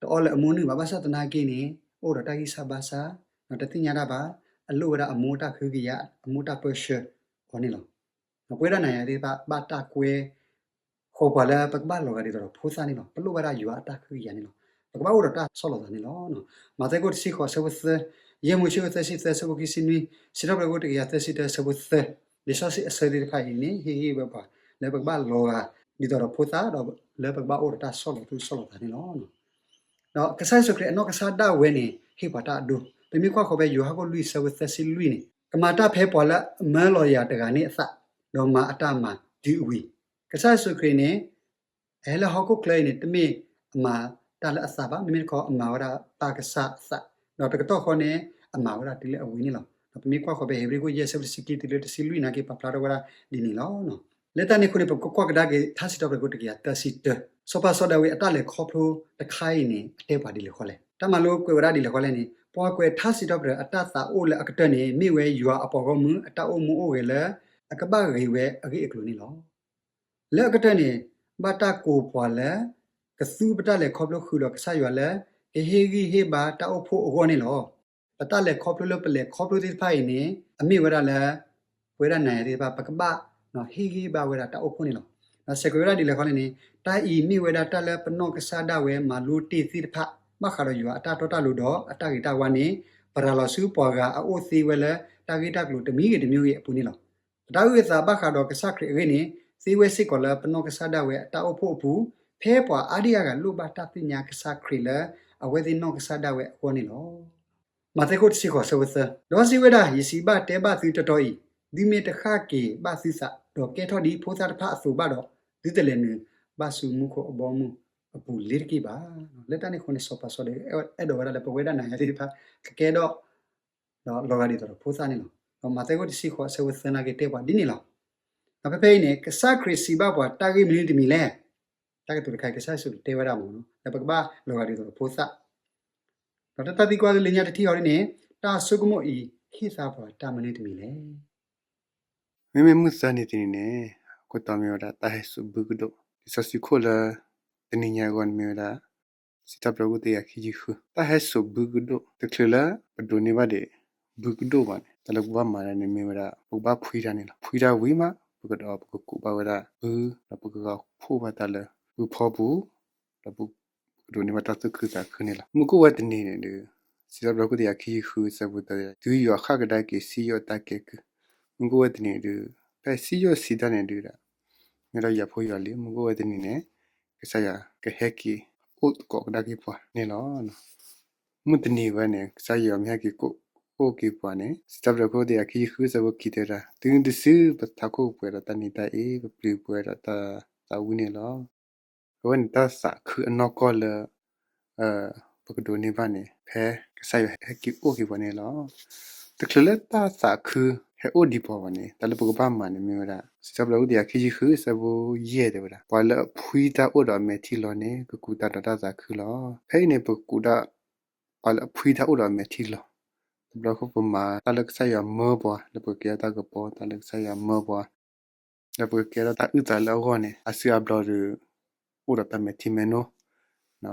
တအီၣ်လၢအမိၢ်နုာ်ဘၣ်. ဘၣ်ဆၣ်သနာ်က့န့ၣ် အိၣ်ဒီးတၢ်ဂံၢ်စၢ်ဘါစၢ် ဒီးတသ့ၣ်ညါတၢ်ဘၣ်, အလိၣ်ဝဲဒၣ်အမိၢ်တၢ်ကဟုကယာ် အမိၢ်တၢ်ပၢဆှၢအီၤန့ၣ်လီၤ. ပဝဲဒၣ်နၤယၤသ့ၣ်တဖၣ် ဘၣ်တၢ်ကွဲဃီၤပှၤလၢပကဘၣ်လီၤဂာ်ဒ်သိးဒီးဖိသၣ်န့ၣ်လီၤ. ပလိၣ်ဘၣ်ဒၣ်ယွၤအတၢ်ကဟုကယာ်န့ၣ်လီၤ. ပကဘၣ်အိၣ်ဒီးတၢ်ဆီၣ်လီၤသးန့ၣ်လီၤ. မးသဲခိၣ်တဆံဃိးဆၢဖိသၢ, ယဲၢ်မိၤၡ့ခိၣ်သၢဆံသၢဆၢဖိခံဆံနွံ, စံးထီၣ်ပတြၢၤခိၣ်တကယၤသၢဆံတၢဆၢဖိသၢ, လံာ်စီဆှံအဆၢသ့ၣ်တဖၣ်အံၤန့ၣ် ဟ့ၣ်ဂံၢ်ဘါပှၤလၢပကဘၣ်လီၤဂာ်ဒ်သိးဒီးဖိသၣ် ဒီးလၢပကဘၣ်အိၣ်ဒီးတၢ်ဆီၣ်လီၤသူၣ်ဆီၣ်လီၤသးန့ၣ်လီၤ. ဒီးကစၢ်ယ့ၣ်ၡူးခရံာ်အနီၢ်ကစၢ်ဒၣ်ဝဲန့ၣ် ဟ့ၣ်ပှၤတၢ်အဒိ, ပမ့ၢ်ကွၢ်ဃီၤဖဲယိၤဟၣ်ခိၣ်လွံၢ်ဆၢဖိသၢဆံလွံၢ်န့ၣ်, ကမၤတၢ်ဖဲပှၤလၢအမၢလီၤယၤတဂၤန့ၣ်အသး, ဒီးမၤအတၢ်မၤတုၤအဝံၤ, ကစၢ်ယ့ၣ်ၡူးခရံာ်န့ၣ် အဟဲလၢဟီၣ်ခိၣ်ချၢအံၤန့ၣ် တမ့ၢ်အမၤတၢ်လၢအသးဘၣ်, မ့မ့ၢ်တခီအမၤဝဲဒၣ်ပၢ်ကစၢ်အသး, ဒီးတကတီၢ်ဃီန့ၣ် အမၤဝဲဒၣ်တုၤလၢအဝံၤန့ၣ်လီၤ. ဒီးပမ့ၢ်ကွၢ်ဃီၤဖဲဧ့ၤဘြံၤခိၣ်ယဲၢ်ဆၢဖိတဆံခံတုၤလၢတဆံလွံၢ်နာ်က့ ပာ်ဖျါထီၣ်ဝဲဒၣ်ဒ်န့ၣ်လီၤ. လၢတၢ်န့ၣ်အဃိန့ၣ် ပကကွၢ်ကဒါက့ၤ ထါစံးထီၣ်ပတြၢၤခိၣ်တကယၤသၢဆံတၢ, စီၤပၤစီၤဒၤဝံးအတၢ်လဲၤခီဖျိတခါအံၤန့ၣ် အတဲပှၤဒ်လဲၣ်ဃီလဲၣ်. တၢ်မၤလိကွဲးဝဲဒၣ်ဒ်လဲၣ်ဃီလဲၣ်န့ၣ် ပှၤကွဲးထါစံးထီၣ်ပတြၢၤအတၢ်သးအိၣ်လၢအကတၢၢ်န့ၣ် မ့ၢ်ဝဲယွၤအပှၤဂီၢ်မုၢ်အတၢ်အိၣ်မူအိၣ်ဂဲၤလၢ အကဘၣ်ဂ့ၤဝဲအဂ့ၢ်အကျိၤန့ၣ်လီၤ. လၢအကတၢၢ်န့ၣ် ဘၣ်တၢ်ကိးပှၤလၢ ကသူပတၢ်လဲၤခီဖျိဃုာ်ဒီးကစၢ်ယွၤလၢ ကဟ့ၣ်ဂံၢ်ဟ့ၣ်ဘါတၢ်အိၣ်ဖှိၣ်အဂီၢ်န့ၣ်လီၤ. ပတၢ်လဲၤခီဖျိလၢပလဲၤခီဖျိသ့ၣ်တဖၣ်အံၤန့ၣ် အမ့ၢ်ဝဲဒၣ်လၢ ပဝဲဒၣ်နၤယၤသ့ၣ်တဖၣ် ပကဘၣ်ဟ့ၣ်ဂံၢ်ဟ့ၣ်ဘါဝဲဒၣ်တၢ်အိၣ်ဖှိၣ်န့ၣ်လီၤ. ဒီးစဲးကွဲးဝဲဒၣ်ဒ်လဲၣ်ဃီလဲၣ်န့ၣ် တၢ်အံၤမ့ၢ်ဝဲဒၣ်တၢ်လၢပနီၢ်ကစၢ်ဒၣ်ဝဲမၤလိတ့ၢ်သ့ၣ်တဖၣ် ဘၣ်ဃးဒီးယွၤအတၢ်တီတၢ်လိၤဒီးအတၢ်ဂ့ၤတၢ်ဝါန့ၣ် ပရၤလီၤဆူပှၤဂၤအအိၣ်သ့ဝဲလၢတၢ်ဂ့ၢ်တၢ်ကျိၤတမံၤဂ့ၤတမံၤဂ့ၤအပူၤန့ၣ်လီၤ. ပတၢ်အုၣ်အသးဘၣ်ဃးဒီးကစၢ်ခရံာ်အဂ့ၢ်န့ၣ် သ့ဝဲစ့ၢ်ကီးလၢပနီၢ်ကစၢ်ဒၣ်ဝဲအတၢ်အိၣ်ဖှိၣ်အပူၤ ဖဲပှၤအါဒံအါဂၤလိၣ်ဘၣ်တၢ်သ့ၣ်ညါကစၢ်ခရံာ်လၢအဝဲသ့ၣ်နီၢ်ကစၢ်ဒၣ်ဝဲအဂီၢ်န့ၣ်လီၤ. မးသဲခိၣ်တဆံဃိးဆၢဖိသၢ, ဒီးစံးဝဲဒၣ်, ယစံးဘၣ်တဲဘၣ်သုတီတီအံၤ, သုမ့ၢ်တဃၣ်က့ၤဘၣ်သုသး ဒီးကဲထီၣ်ဒ်ဖိသၣ်တဖၣ်အသိးဘၣ်ဒီး, သုတလဲၤနုာ်ဘၣ်ဆူမူခိၣ်အဘီအမုၢ်အပူၤလ့ၤတက့ၢ်ဘၣ်. လၢတၢ်န့ၣ်အဃိန့ၣ် စီၤပၤစီၤဒၤဝံးအဲၣ်ဒိးဝဲဒၣ်လၢပဝဲဒၣ်နၤယၤသ့ၣ်တဖၣ် ကကဲထီၣ် ဒီးလီၤဂာ်ဒ်သိးဒီးဖိသၣ်န့ၣ်လီၤ. ဒီးမးသဲခိၣ်တဆံဃိးဆၢဖိသၢနာ်က့တဲပှၤဒ်န့ၣ်လီၤ. ဒီးဖဲဖဲအံၤန့ၣ် ကစၢ်ခရံာ်စံးဘၣ်ပှၤတၢ်ဂ့ၢ်မနုၤတမံၤလဲၣ်. တၢ်ကတိၤတခါ ကစၢ်ယ့ၣ်ၡူးခရံာ်တဲဝဲဒၣ်မ့ၢ်နီၤ လၢပကဘၣ်လီၤဂာ်ဒ်သိးဒီးဖိသၣ် ဒီးတၢ်သံကွၢ်လၢလၢညါတထံၣ်အီၤဒ်န့ၣ် တၢ်ဆိကမိၣ်အံၤဟ့ၣ်သါပှၤတၢ်မနုၤတမံၤလဲၣ်. မ့မ့ၢ်မုၢ်သၢနံၤတနံၤန့ၣ် အခိၣ်တီမ့ၢ်ဝဲဒၣ်တၢ်ဟဲစိာ်ဘုကဒိၣ်, လံာ်စီဆှံခိၣ်လၢ တနံၤညါအဂီၢ်န့ၣ်မ့ၢ်ဝဲဒၣ် စံးထီၣ်ပတြၢၤခိၣ်တကယၤခံဆံဃု တၢ်ဟဲစိာ်ဘုကဒိၣ်, တချုးလၢပဒိးန့ၢ်ဘၣ်ဒံး ဘုကဒိၣ်ဘၣ်န့ၣ် တၢ်လၢပကဘၣ်မၤဒၣ်န့ၣ်မ့ၢ်ဝဲဒၣ် ပကဘၣ်ဖှံတၢ်န့ၣ်လီၤ. ဖှံတၢ်ဝံၤမး ပကဒီးပကကူးဘၣ်ဝဲဒၣ်ဘု ဒီးပကဂီၤဖှိၣ်ဘၣ်တၢ်လၢဘုဖီပူၤ ဒီးပကဒိးန့ၢ်ဘၣ်တၢ်သူၣ်ခုသးခုန့ၣ်လီၤ. မုၢ်ကအိၣ်ဝဲတနံၤန့ၣ်ဒီး စံးထီၣ်ပတြၢၤခိၣ်တကယၤခံဆံဃုအဆၢဖိတၢ တုၤယွၤဃၣ်ကဒါက့ၤစံယိၣ်အတၢ်ကဲကုၢ်, မုၢ်ကအိၣ်ဝဲတနံၤဒီး ဖဲစံယိၣ်စံးတၢ်န့ၣ်ဒီး မ့ၢ်ဒီးယွၤဖိယွၤလံၤ မုၢ်ကအိၣ်ဝဲတနံၤန့ၣ် ကစၢ်ယွၤကဟဲက့ၤအိၣ်သကိးကဒါက့ၤပှၤန့ၣ်လီၤ. မုၢ်တနံၤဝဲန့ၣ် ကစၢ်ယွၤမ့ၢ်ဟဲက့ၤအိၣ်က့ၤပှၤန့ၣ် စံးထီၣ်ပတြၢၤခိၣ်တကယၤခံဆံဃုအဆၢဖိခံတဲဝဲဒၣ် တုၤနုၤတစု ပထးခိၣ်ပှဲၤဒီးတၢ်နံၤတၢ်အ့ ပပျံၤပှဲၤဒီးတၢ်သးဝံၣ်န့ၣ်လီၤ. အဝဲန့ၣ်တၢ်သးခုအနီၢ်ကီၢ်လၢ ပကဒိးန့ၢ်ဘၣ်န့ၣ် ဖဲကစၢ်ယွၤဟဲက့ၤအိၣ်က့ၤပှၤန့ၣ်လီၤ. တချုးလၢတၢ်သးခုဟဲအိၣ်ဒံးပှၤဘၣ်န့ၣ် တၢ်လၢပကဘၣ်မၤန့ၣ်မ့ၢ်ဝဲဒၣ် စံးထီၣ်ပတြၢၤခိၣ်တကယၤခံဆံဃုအဆၢဖိယဲၢ်တဲဝဲဒၣ် ပှၤလၢအဖှံတၢ်အိၣ်ဒီးအမဲာ်ထံလီၤန့ၣ် ကကူးတၢ်ဒီးတၢ်သးခုလီၤ. ဖဲအံၤန့ၣ် ပကကူးတၢ် ပှၤလၢအဖှံတၢ်အိၣ်ဒီးအမဲာ်ထံလီၤ. တဘျီဃီပမၤတၢ်လၢကစၢ်ယွၤမၢပှၤ လၢပကကဲထီၣ်တၢ်ကပီၤ တၢ်လၢကစၢ်ယွၤမၢပှၤ ဒီးပကကဲထီၣ်တၢ်အုၣ်သးလၢအဂီၢ်န့ၣ် အစုအဘျီဒီး အိၣ်ဒီးတၢ်မဲာ်ထံမဲာ်နိ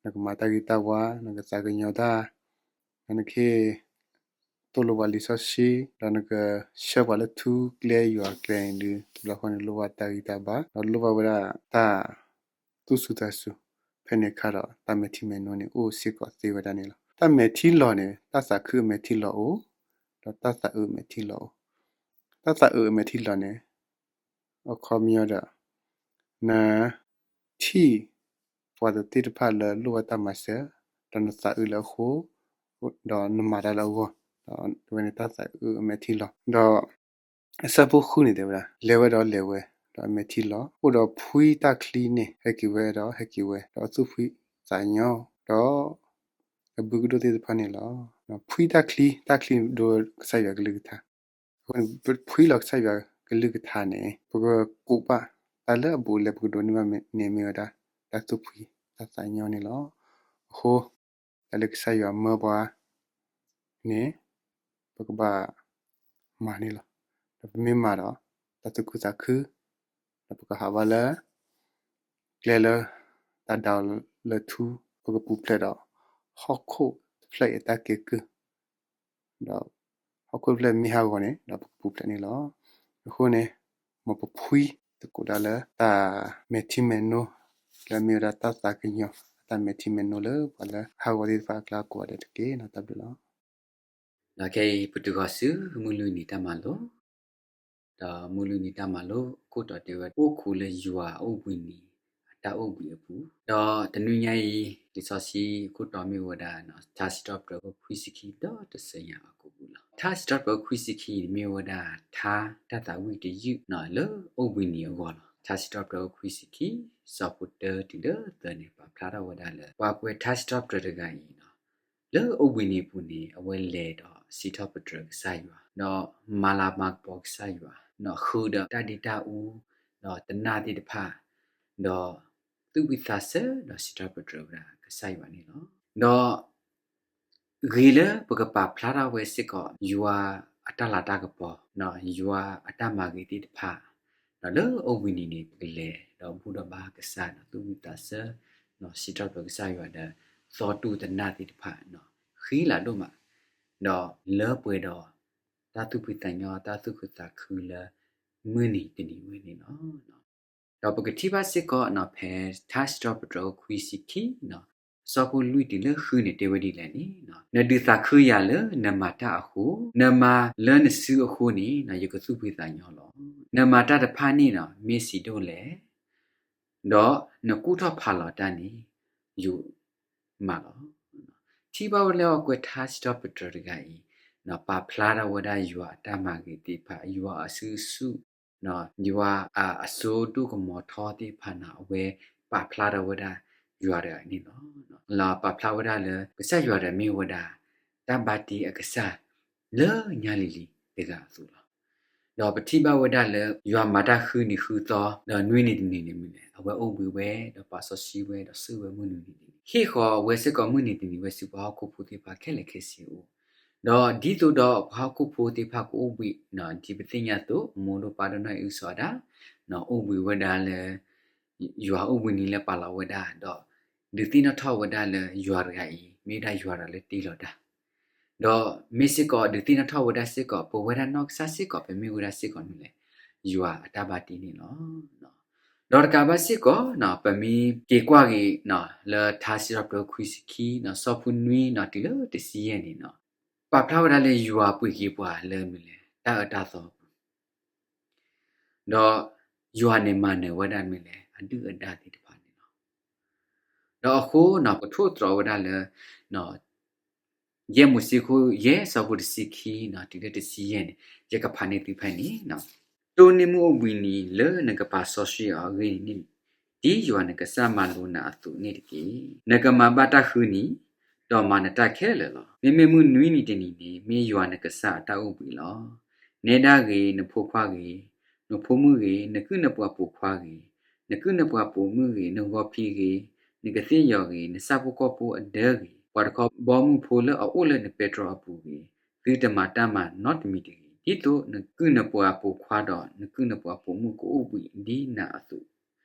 နကမၤတၢ်ဂ့ၤတၢ်ဝါ နကသးကညီၤတၢ် နကဟ့ၣ်သိၣ်လိပှၤလံာ်စီဆှံ ဒီးနကဆှၢပှၤလၢထူကျဲယွၤကျဲန့ၣ်ဒီး တဘျီဃီန့ၣ်လိၣ်ဘၣ်တၢ်ဂ့ၤတၢ်ဘၣ် ဒီးလိၣ်ဘၣ်ဝဲဒၣ်တၢ်သူၣ်စူၤသးစူၤ ဖဲန့ၣ်အခါဒီး တၢ်မဲာ်ထံမဲာ်နိန့ၣ် အိၣ်စ့ၢ်ကီးသ့ဝဲဒၣ်န့ၣ်လီၤ. တၢ်မဲာ်ထံလီၤန့ၣ် တၢ်သးခုအမဲာ်ထံလီၤအိၣ် ဒီးတၢ်သးအုးအမဲာ်ထံလီၤအိၣ်. တၢ်သးအုးအမဲာ်ထံလီၤန့ၣ် အခီပညီဒီး နထံၣ်ပှၤသ့ၣ်တဖၣ်လၢလိၣ်ဘၣ်တၢ်မၤစၢၤ ဒီးနသးအုးလၢအဃိ ဒီးနမၤတၢ်လၢအဂီၢ် ဒီးဝဲန့ၣ်တၢ်သးအုးအမဲာ်ထံလီၤ ဒီး အဆၢဖိဃုန့ၣ်တဲဝဲဒၣ်, လဲၤဝဲဒီးလဲၤဝဲ, ဒီးအမဲာ်ထံလီၤ. အိၣ်ဒီးဖှံတၢ်ချံန့ၣ် ဟဲက့ၤဝဲဒီးဟဲက့ၤဝဲ, ဒီးအသူၣ်ဖှံသးညီ, ဒီးအဘုကဒိၣ်သ့ၣ်တဖၣ်န့ၣ်လီၤ. ဖှံတၢ်ချံ, တၢ်ချံဒိကစၢ်ယွၤကလုၢ်ကထါ. အဃိန့ၣ် ပဖှံလီၤကစၢ်ယွၤကလုၢ်ကထါန့ၣ် ပကကိးဘၣ် တၢ်လၢအဘူးအလဲပကဒိးန့ၢ်ဘၣ်န့ၣ် မ့ၢ်ဝဲဒၣ် တၢ်သူၣ်ဖှံတၢ်သးညီန့ၣ်လီၤ. အဃိ တၢ်လၢကစၢ်ယွၤမၢပှၤန့ၣ် ပကဘၣ်မၤန့ၣ်လီၤ. ဒီးပမ့ၢ်မၤဒီး တၢ်သူၣ်ခုသးခု, ဒီးပကဟးဘၣ်လၢ ကျဲလၢ တၢ်ဒၣ်လၢထူ, ပကပူၤဖျဲးဒီး ဟီၣ်ခိၣ်တဖျၢၣ်အံၤအတၢ်ကဲကုၢ်, ဒီး ဟီၣ်ခိၣ်တဖျၢၣ်မ့ၢ်ဟးဂီၤန့ၣ် ဒီးပကပူၤဖျဲးန့ၣ်လီၤ. အဃိန့ၣ် မ်ပဖှံသကိးဒၣ်လၢ တၢ်မဲာ်ထံမဲာ်နိ လၢအမ့ၢ်ဝဲဒၣ်တၢ်သးကညီၤ တၢ်မဲာ်ထံမဲာ်နိလၢပှၤလၢဟးဂီၤသ့ၣ်တဖၣ်အကျါကိးဂၤဒဲးတက့ၢ်. တၢ်ဘျုးလီၤ. ဒီးခဲအံၤ ပတုၤဃီၤဆူမုၢ်လွံၢ်နံၤတၢ်မၤလိ, ဒီးမုၢ်လွံၢ်နံၤတၢ်မၤလိအခိၣ်တီတဲဝဲ အိၣ်ခိးလၢယွၤအအိၣ်ဘှံးနံၤအတၢ်အိၣ်ဘှံးအပူၤ, ဒီးတနွံညါအံၤ လံာ်စီဆှံအခိၣ်တီမ့ၢ်ဝဲဒၣ် ထါစံးထီၣ်ပတြၢၤခိၣ်ခွံဆံခံဒီးတဆၢညါအကိာ်ပူၤလီၤ. ထါစံးထီၣ်ပတြၢၤခိၣ်ခွံဆံခံန့ၣ်မ့ၢ်ဝဲဒၣ် ထါတၢ်သးဝံၣ်တယုၢ်လၢအိၣ်ဘှံးနံၤအဂီၢ်လီၤ. ထါစံးထီၣ်ပတြၢၤခိၣ်ခွံဆံခံ ဆၢဖိတၢတုၤလၢသၢန့ၣ် ပာ်ဖျါထီၣ်ဝဲဒၣ်လၢ ပှၤကွဲးထါစံးထီၣ်ပတြၢၤတဂၤအံၤ လၢအိၣ်ဘှံးနံၤအပူၤန့ၣ် အဝဲလဲၤဒီးစံးထီၣ်ပတြၢၤကစၢ်ယွၤ, ဒီးမၤလၤမၤကပီၤကစၢ်ယွၤ, ဒီးဃုဒီးတၢ်ဒ့တၢ်အူ, ဒီးတနၢ်သ့ၣ်တဖၣ်, ဒီးသူၣ်ဝံၣ်သးစဲဒီးစံးထီၣ်ပတြၢၤဝဲဒၣ်ကစၢ်ယွၤန့ၣ်လီၤ. ဒီး ဂ့ၤလၢပကပာ်ဖျါထီၣ်ဝဲစ့ၢ်ကီး ယွၤအတၢ်လၤတၢ်ကပီၤ, ယွၤအတၢ်မၤဂ့ၤသ့ၣ်တဖၣ်, ဒီးလၢအိၣ်ဘှံးနံၤန့ၣ် ပကလဲၤဒီးဘူၣ်ဒီးဘါကစၢ်ဒီးသူၣ်ဝံၣ်သးစဲ, စံးထီၣ်ပတြၢၤကစၢ်ယွၤဒီး သီတူၢ်တနၢ်သ့ၣ်တဖၣ်, ဃံလၤဒိၣ်မး, ဒီးလၢပှဲၤဒီး တၢ်သူၣ်ဖှံသးညီ တၢ်သူၣ်ခုသးခုလၢ မုၢ်နံၤတနံၤဝဲန့ၣ်လီၤ. ဒီးပကထံၣ်ဘၣ်စ့ၢ်ကီးဖဲ ထါစံးထီၣ်ပတြၢၤခိၣ်ခွံဆံခံ ဆၢဖိလွံၢ်တုၤလၢဃုန့ၣ်တဲဝဲဒ်လဲၣ်န့ၣ်, နဒုးသးခုယၤလၢနမၤတၢ်အဃိ, နမၤလၢနစုအဃိန့ၣ် ယကသူၣ်ဖှံသးညီလီၤ. နမၤတၢ်တဖၣ်န့ၣ် မ့ၢ်ဆံးဒိၣ်လဲၣ်, ဒီးနကူၣ်ထီၣ်ဖးလီၤတၢ်န့ၣ် ယမၤလီၤ. ထံၣ်ဘၣ်ဝဲလၢအကွဲးထါစံးထီၣ်ပတြၢၤတဂၤအံၤ ပာ်ဖျါထီၣ်ဝဲဒၣ်ယွၤအတၢ်မၤဂ့ၤသ့ၣ်တဖၣ်, ယွၤအစုဆူၣ်, ယွၤအစိဒိၣ်ကမီၤထီသ့ၣ်တဖၣ်န့ၣ် အဝဲပာ်ဖျါထီၣ်ဝဲဒၣ်ယွၤတဂၤန့ၣ်လီၤ. လၢပာ်ဖျါဝဲဒၣ်လၢ ကစၢ်ယွၤတဂၤမ့ၢ်ဝဲဒၣ် တၢ်ဘါတ့အကစၢ် လၢညါလံၤလံၤတဂၤအသိးလီၤ. ဒီးပထံၣ်ဘၣ်ဝဲဒၣ်လၢ ယွၤမၤတၢ်ဃုနံၤဃုသီ ဒီးနွံနံၤတနံၤန့ၣ်မနုၤလဲၣ်, အဝဲအိၣ်ဘှံးဝဲ ဒီးပာ်စီဆှံဝဲ ဒီးဆှၢဝဲမုၢ်နွံနံၤတနံၤ, ဟ့ၣ်ဃီၤဝဲစ့ၢ်ကီးမုၢ်နံၤတနံၤဝဲဆူပှၤဟီၣ်ခိၣ်ဖိသ့ၣ်တဖၣ်ခဲလၢာ်ခဲဆ့အအိၣ်, ဒီးဒ်သိးဒီးပှၤဟီၣ်ခိၣ်ဖိသ့ၣ်တဖၣ်ကအိၣ်ဘှံး ဒ်ပသ့ၣ်ညါအသိး မိၢ်ဒိၣ်ပၢ်ဒိၣ်နီၢ်အံၣ်အုၣ်စီၤအၤဒၣ် အိၣ်ဘှံးဝဲဒၣ်လၢ ယွၤအိၣ်ဘှံးနံၤလၢပာ်လီၤဝဲဒၣ်, ဒီးဒုးသ့ၣ်နီၣ်ထီၣ်ဝဲဒၣ်လၢယွၤတဂၤအံၤ မ့ၢ်ဝဲဒၣ်ယွၤတဂၤလၢတ့လီၤတၢ်, ဒီးမ့ၢ်စ့ၢ်ကီးဒုးသ့ၣ်နီၣ်ထီၣ်ဝဲဒၣ်စ့ၢ်ကီး ပဝဲဒၣ်နီၢ်ကစၢ်စ့ၢ်ကီး ပမ့ၢ်ဝဲဒၣ်စ့ၢ်ကီးမနုၤလဲၣ်, ယွၤအတၢ်ဘါတ့န့ၣ်လီၤ. ဒီးတကးဘၣ်စ့ၢ်ကီး ပမ့ၢ်က့ၤကွၢ်က့ၤ လၢထါစံးထီၣ်ပတြၢၤခွံဆံခံ ဆၢဖိနွံ တုၤလၢတဆံယဲၢ်န့ၣ် ပာ်ဖျါဝဲဒၣ်လၢယွၤပှ့ၤက့ၤပှၤလၢမနုၤလဲၣ်, တၢ်အၢတၢ်သီအပူၤ, ဒီးယွၤန့ၣ်မၤနၢၤဝဲဒၣ်မနုၤလဲၣ်, အဒုၣ်အဒါသ့ၣ်တဖၣ်န့ၣ်လီၤ. ဒီးအဃိ ပထိၣ်သတြီၤဝဲဒၣ်လၢ ယဲၢ်မိၤၡ့ခိၣ်ယဲၢ် ဆၢဖိတဆံခံ တုၤလၢတဆံယဲၢ်န့ၣ် ယကဖးန့ၢ်သုဖဲန့ၣ်, တိၢ်န့ၢ်မုၢ်အိၣ်ဘှံးနံၤလၢနကပာ်စီဆှံအီၤအဂ့ၢ်န့ၣ်, ဒ်ယွၤနကစၢ်မၤလိာ်နၤအသိးန့ၣ်တက့ၢ်. နကမၤဘၣ်တၢ်ဃုနံၤ, ဒီးမၤနတၢ်ခဲလၢာ်လီၤ. မ့မ့ၢ်မုၢ်နွံနံၤတနံၤန့ၣ် မ့ၢ်ယွၤနကစၢ်အတၢ်အိၣ်ဘှံးလီၤ. နဲဒၣ်ဂ့ၤ, နဖိခွါဂ့ၤ, နဖိမုၣ်ဂ့ၤ, နကုၢ်နပှၤပိာ်ခွါဂ့ၤ, နကုၢ်နပှၤပိာ်မုၣ်ဂ့ၤ, နဂီၤဖံးဂ့ၤ, နကသ့ၣ်ယီၤဂ့ၤ, နဆၣ်ဖိကီၢ်ဖိအဒၢဂ့ၤ, ပှၤတခီဘီမုၢ်ဖိလၢအအိၣ်လၢနပဲတြီအပူၤဂ့ၤ, သုတမၤတၢ်မၤနီတမံၤတဂ့ၤ, ဒ်သိးနကုၢ်နပှၤပိာ်ခွါဒီးနကုၢ်နပှၤပိာ်မုၣ်ကအိၣ်ဘှံးဒ်နၤအသိး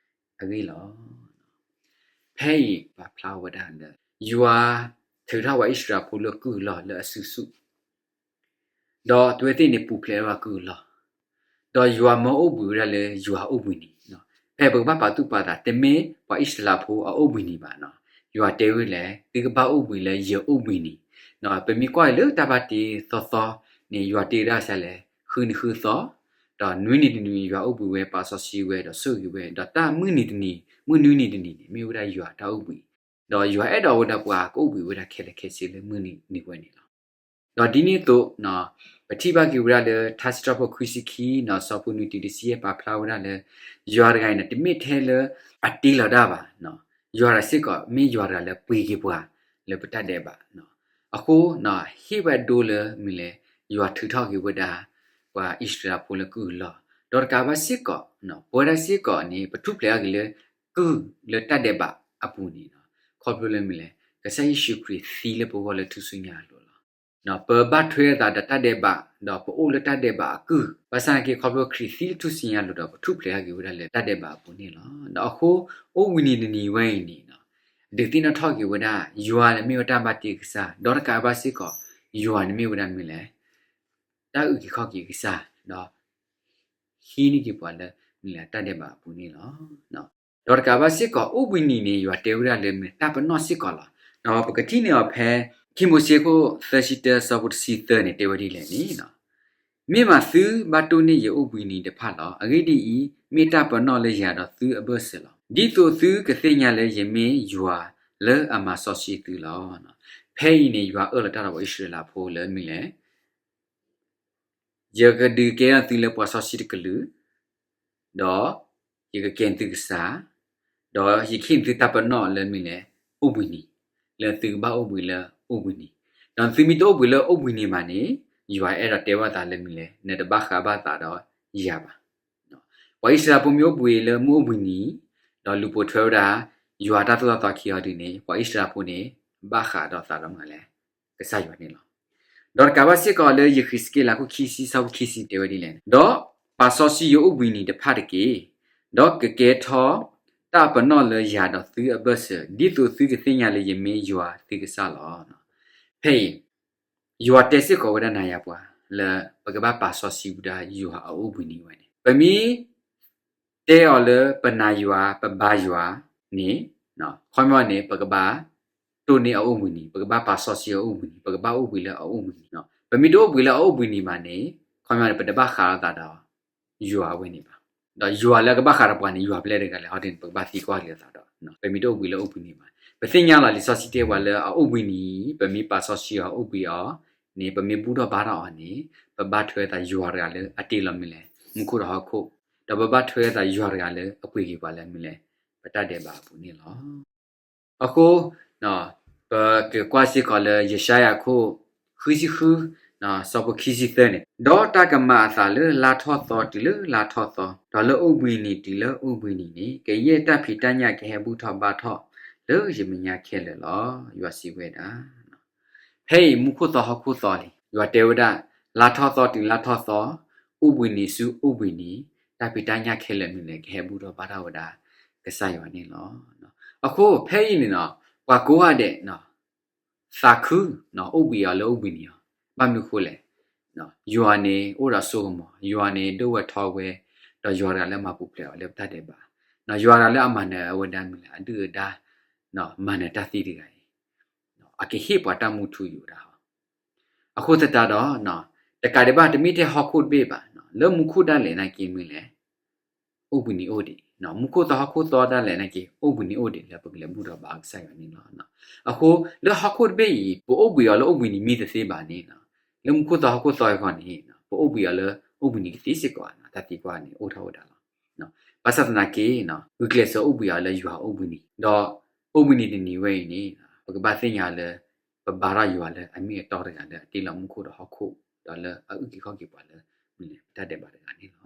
အဂ့ၢ်လီၤ. ဖဲအံၤပာ်ဖျါဝဲဒၣ်လၢ ယွၤထုးထီၣ်ပှၤအံၣ်စရ့လးဖိလၢကုၢ်အလီၢ်လၢအစုဆူၣ် ဒီးအဝဲသ့ၣ်န့ၣ်ပူၤဖျဲးလၢပှၤကုၢ်အလီၢ်, ဒီးယွၤမၢအိၣ်ဘှံးဝဲဒၣ်လၢယွၤအိၣ်ဘှံးနံၤ, ဖဲပကဘၣ်ပာ်သူၣ်ပာ်သး တမ့ၢ်ပှၤအံၣ်စရ့လးဖိအအိၣ်ဘှံးနံၤဘၣ်, ယွၤတဲဝဲလဲၣ် သုကဘၣ်အိၣ်ဘှံးလၢယအိၣ်ဘှံးနံၤ, ပမ့ၢ်ကွၢ်အံၤလၢတၢ်ဘါတ့သီသီန့ၣ် ယွၤတ့ဝဲဒၣ်စ့ၢ်လဲၣ် ဃုနံၤဃုသီ, ဒီးနွံနံၤတနံၤ ယွၤအိၣ်ဘှံးဝဲ ပာ်စီဆှံဝဲ ဒီးဆိၣ်ဂ့ၤဝဲ, ဒီးတၢ်မုၢ်နံၤတနံၤ မုၢ်နွံနံၤတနံၤန့ၣ် မ့ၢ်ဝဲဒၣ်ယွၤတၢ်အိၣ်ဘှံး, ဒီးယွၤအဲၣ်ဒိးဝဲဒၣ်ပှၤကအိၣ်ဘှံးဝဲဒၣ်ခဲလၢာ်ခဲဆ့လၢမုၢ်နံၤန့ၣ်လီၤ. ဒီးဒ်န့ၣ်အသိး ပထံၣ်ဘၣ်က့ၤဝဲဒၣ်လၢ ထါစံးထီၣ်ပတြၢၤခွံဆံခံနီၤ ဆၢဖိနွံတုၤတဆံယဲၢ် ပာ်ဖျါဝဲဒၣ်လၢ ယွၤတဂၤအံၤန့ၣ် တမ့ၢ်ထဲလၢအတ့လီၤတၢ်ဘၣ်, ယွၤတဂၤစ့ၢ်ကီးမ့ၢ်ယွၤတဂၤလၢပှ့ၤက့ၤပှၤလၢပတၢ်ဒဲးဘး, အဃိ ဟ့ၣ်ဝဲဒိလၢမနုၤလဲၣ်, ယွၤထုးထီၣ်က့ၤဝဲဒၣ် ပှၤအံၣ်စရ့လးဖိလၢကုၢ်အလီၢ်, ဒီးတကးဘၣ်စ့ၢ်ကီး ပဝဲဒၣ်စ့ၢ်ကီးန့ၣ် ပထူၣ်ဖျဲးထီၣ်က့ၤလၢ ကုၢ်လၢတၢ်ဒဲးဘးအပူၤန့ၣ် ခီဖျိလၢမနုၤလဲၣ်, ကစၢ်ယ့ၣ်ၡူးခရံာ်သံလၢပဂီၢ်လၢထူၣ်စုညါအလိၤလီၤ. ပဘၣ်ထွဲအသးဒီးတၢ်ဒဲးဘး ဒီးပအိၣ်လၢတၢ်ဒဲးဘးအကုၢ်, ဘၣ်ဆၣ်သနာ်က့ ခီဖျိခရံာ်သံလၢထူၣ်စုညါအလိၤဒီး ပထူၣ်ဖျဲးထီၣ်က့ၤဝဲဒၣ်လၢတၢ်ဒဲးဘးအပူၤန့ၣ်လီၤ. ဒီးအဃိ အိၣ်ဘှံးနံၤတနံၤဝဲအံၤန့ၣ် ဒုးသ့ၣ်နီၣ်ထီၣ်က့ၤဝဲဒၣ် ယွၤန့ၣ်မ့ၢ်ဝဲတၢ်ဘၣ်တ့ကစၢ်, ဒီးတကးဘၣ်စ့ၢ်ကီး ယွၤန့ၣ်မ့ၢ်ဝဲဒၣ်မနုၤလဲၣ်, တၢ်အုၣ်က့ၤခီၣ်က့ၤကစၢ်, ဒီး ဟံးန့ၢ်က့ၤပှၤလၢ မနုၤလဲၣ်တၢ်ဒဲးဘးအပူၤန့ၣ်လီၤ. ဒီးတကးဘၣ်စ့ၢ်ကီး အိၣ်ဘှံးနံၤန့ၣ် ယွၤတဲဝဲဒၣ်လၢမ့ၢ်တၢ်ပနီၣ်စ့ၢ်ကီးလီၤ. ဒီးပကထံၣ်န့ၢ်အီၤဖဲ ခံမိၤၡ့ခိၣ်သၢဆံတၢ ဆၢဖိတဆံသၢန့ၣ် တဲဝဲဒ်လဲၣ်န့ၣ်, မ့ၢ်မးသုဘၣ်တိၢ်န့ၢ်ယအိၣ်ဘှံးနံၤတဖၣ်လီၤ. အဂ့ၢ်ဒ်အံၤ, မ့ၢ်တၢ်ပနီၣ်လၢယၤဒီးသုအဘၢၣ်စၢၤလီၤ. ဒ်သိးသုကသ့ၣ်ညါလၢယမ့ၢ်ယွၤလၢအမၤစီဆှံသုလီၤ. ဖဲအံၤန့ၣ် ယွၤအၢၣ်လီၤတၢ်ဒီးပှၤအံၣ်စရ့လးဖိလၢမနုၤလဲၣ် ယကဒုးကဲထီၣ်သုလၢပှၤစီဆှံတကလုာ်, ဒီးယကကဲသုကစၢ်, ဒီးယကဟ့ၣ်သုတၢ်ပနီၣ်လၢမနုၤလဲၣ်, အိၣ်ဘှံးနံၤ, လၢသုကဘၣ်အိၣ်ဘှံးလၢအိၣ်ဘှံးနံၤ, ဒီးသုမ့ၢ်တအိၣ်ဘှံးလၢအိၣ်ဘှံးနံၤဘၣ်န့ၣ်, ယွၤအဲၣ်ဒိးတဲဘၣ်သးလၢမနုၤလဲၣ်, နတဘၣ်ဃးဘၣ်သးဒီးယၤဘၣ်. ပှၤအံၣ်စရ့လးဖိမ့ၢ်အိၣ်ဘှံးလၢမုၢ်အိၣ်ဘှံးနံၤ, ဒီးလူၤပိာ်ထွဲဝဲဒၣ် ယွၤတၢ်သိၣ်တၢ်သီခံအီၤဒ်န့ၣ်, ပှၤအံၣ်စရ့လးဖိန့ၣ် ဘၣ်ဃးဒီးသးဒီးမနုၤလဲၣ်, ကစၢ်ယွၤန့ၣ်လီၤ. ဒီးတကးဘၣ်စ့ၢ်ကီးလၢယဃံးစက့လးခိၣ်ခံဆံ ဆၢဖိခံဆံတဲဝဲဒ်လဲၣ်န့ၣ်, ဒီးပာ်စီဆှံယအိၣ်ဘှံးနံၤတဖၣ်တက့ၢ်. ဒီးကကဲထီၣ်တၢ်ပနီၣ်လၢယၤဒီးသုအဘၢၣ်စၢၤ, ဒ်သိးသုကသ့ၣ်ညါလၢယမ့ၢ်ယွၤသုကစၢ်လီၤ. ဖဲအံၤ ယွၤတဲစ့ၢ်ကီးဝဲဒၣ်နၤယၤပှၤ လၢပကဘၣ်ပာ်စီဆှံဝဲဒၣ်ယွၤအအိၣ်ဘှံးနံၤဝဲန့ၣ်, ပမ့ၢ် တဲအီၤလၢပနာ်ယွၤ ပဘါယွၤန့ၣ်, ခီပညီန့ၣ် ပကဘၣ်တိၢ်န့ၢ်အအိၣ်ဘှံးနံၤ, ပကဘၣ်ပာ်စီဆှံအအိၣ်ဘှံးနံၤ, ပကဘၣ်အိၣ်ဘှံးလၢအအိၣ်ဘှံးနံၤ, ပမ့ၢ်တအိၣ်ဘှံးလၢအအိၣ်ဘှံးနံၤဘၣ်န့ၣ်, ခီပညီန့ၣ် ပတဘၣ်ဃးလိာ်သးဒီးယွၤအဝဲန့ၣ်ဘၣ်. ဒီးယွၤလၢအကဘၣ်ဃးဒီးပှၤန့ၣ် ယွၤဖဲလဲၣ်တဂၤလဲၣ်, ဟီဒ်န့ၣ် ပကဘၣ်သံကွၢ်က့ၤလိာ်သးဒီး ပမ့ၢ်တအိၣ်ဘှံးလၢအအိၣ်ဘှံးနံၤဘၣ်. ပသ့ၣ်ညါလီၤ လံာ်စီဆှံတဲပှၤလၢအအိၣ်ဘှံးနံၤ, ပမ့ၢ်ပာ်စီဆှံအီၤအိၣ်ဘှံးအီၤန့ၣ်, ပမ့ၢ်ဘူၣ်ထီၣ်ဘါထီၣ်အီၤန့ၣ်, ပဘၣ်ထွဲသးယွၤတဂၤလၢအတ့လီၤမနုၤလဲၣ်, မူခိၣ်ဒီးဟီၣ်ခိၣ်, ဒီးပဘၣ်ထွဲသးယွၤတဂၤလၢအပှ့ၤက့ၤပှၤလၢမနုၤလဲၣ်, ပတၢ်ဒဲးဘးအပူၤန့ၣ်လီၤ. အဃိ ပကကွၢ်စ့ၢ်ကီးလၢယၡါယၤခိၣ် ဃုဆံဃု ဆၢဖိခံဆံသၢန့ၣ်, ဒီးတၢ်ကမၤအသးလၢလါထီၣ်သီတုၤလၢလါထီၣ်သီ, ဒီးလၢအိၣ်ဘှံးနံၤတုၤလၢအိၣ်ဘှံးနံၤန့ၣ်, ကယဲၢ်တၢ်ဖံးတၢ်ညၣ်ကဟဲဘူၣ်ထီၣ်ဘါထီၣ်လၢယမဲာ်ညါခဲလၢာ်လီၤ, ယွၤစံးဝဲဒၣ်. ဖဲအံၤမူခိၣ်သီဟီၣ်ခိၣ်သီလံ, ယွၤတဲဝဲဒၣ်, လါထီၣ်သီတုၤလါထီၣ်သီ, အိၣ်ဘှံးနံၤဆူအိၣ်ဘှံးနံၤ, တၢ်ဖံးတၢ်ညၣ်ခဲလၢာ်မနုၤလဲၣ် ကဟဲဘူၣ်ထီၣ်ဘါထီၣ်ဝဲဒၣ် ကစၢ်ယွၤန့ၣ်လီၤ. အဃိဖဲအံၤန့ၣ်နီၤ, ပှၤကိးဂၤဒဲး သးခု အိၣ်ဘှံးအီၤလၢအိၣ်ဘှံးနံၤအီၤ, ဘၣ်မနုၤဃိလဲၣ်, ယွၤန့ၣ်အိၣ်ဒီးစိကမီၤ, ယွၤန့ၣ်ဒိၣ်ဝဲထီဝဲ, ဒီးယွၤတဂၤလၢအမၤပူၤဖျဲးအီၤလၢပတၢ်ဒဲးဘး, ယွၤတဂၤလၢအမၤနၢၤအဝဲဒၣ်မနုၤလဲၣ်, အဒုၣ်အဒါ, မၤနၢၤတၢ်သံတဂၤအံၤ, အကဟ့ၣ်ပှၤတၢ်မူထူယိာ်ဒၣ်ဟီ အဃိသတးဒီး တကးဒံးဘၣ် တမ့ၢ်ထဲဟီၣ်ခိၣ်တဘ့ၣ်ဘၣ်, လၢမူခိၣ်ဒၣ်လဲာ်နာ်က့မနုၤလဲၣ်, အိၣ်ဘှံးနံၤအိၣ်ဒံး, မူခိၣ်သီဟီၣ်ခိၣ်သီဒၣ်လဲာ်နာ်က့ အိၣ်ဘှံးနံၤအိၣ်ဒံးလၢပကလဲၤဘူၣ်ထီၣ်ဘါကစၢ်ယွၤန့ၣ်လီၤ. အဃိ လၢဟီၣ်ခိၣ်တဘ့ၣ်အံၤ ပအိၣ်ဘှံးအီၤလၢအိၣ်ဘှံးနံၤမ့ၢ်တသ့ဘၣ်န့ၣ်, လၢမူခိၣ်သီဟီၣ်ခိၣ်သီအဂီၢ်န့ၣ် ပအိၣ်ဘှံးအီၤလၢအိၣ်ဘှံးနံၤကသ့စ့ၢ်ကီး, တၢ်သံကွၢ်န့ၣ်အိၣ်ထီၣ်ဝဲဒၣ်လီၤ. ဘၣ်ဆၣ်သနာ်က့ ဂုာ်ကျဲးစၢးအိၣ်ဘှံးအီၤလၢယွၤအိၣ်ဘှံးနံၤ, ဒီးအိၣ်ဘှံးနံၤတနံၤဝဲအံၤန့ၣ် ပကဘၣ်သ့ၣ်ညါလၢ ပဘါထီၣ်ယွၤလၢအမ့ၢ်အတီတဂၤလၢအတ့လီၤမူခိၣ်ဒီးဟီၣ်ခိၣ်, ဒီးလၢအအုၣ်က့ၤခီၣ်က့ၤပှၤလၢ မနုၤလဲၣ် ပတၢ်ဒဲးဘးတဂၤန့ၣ်လီၤ.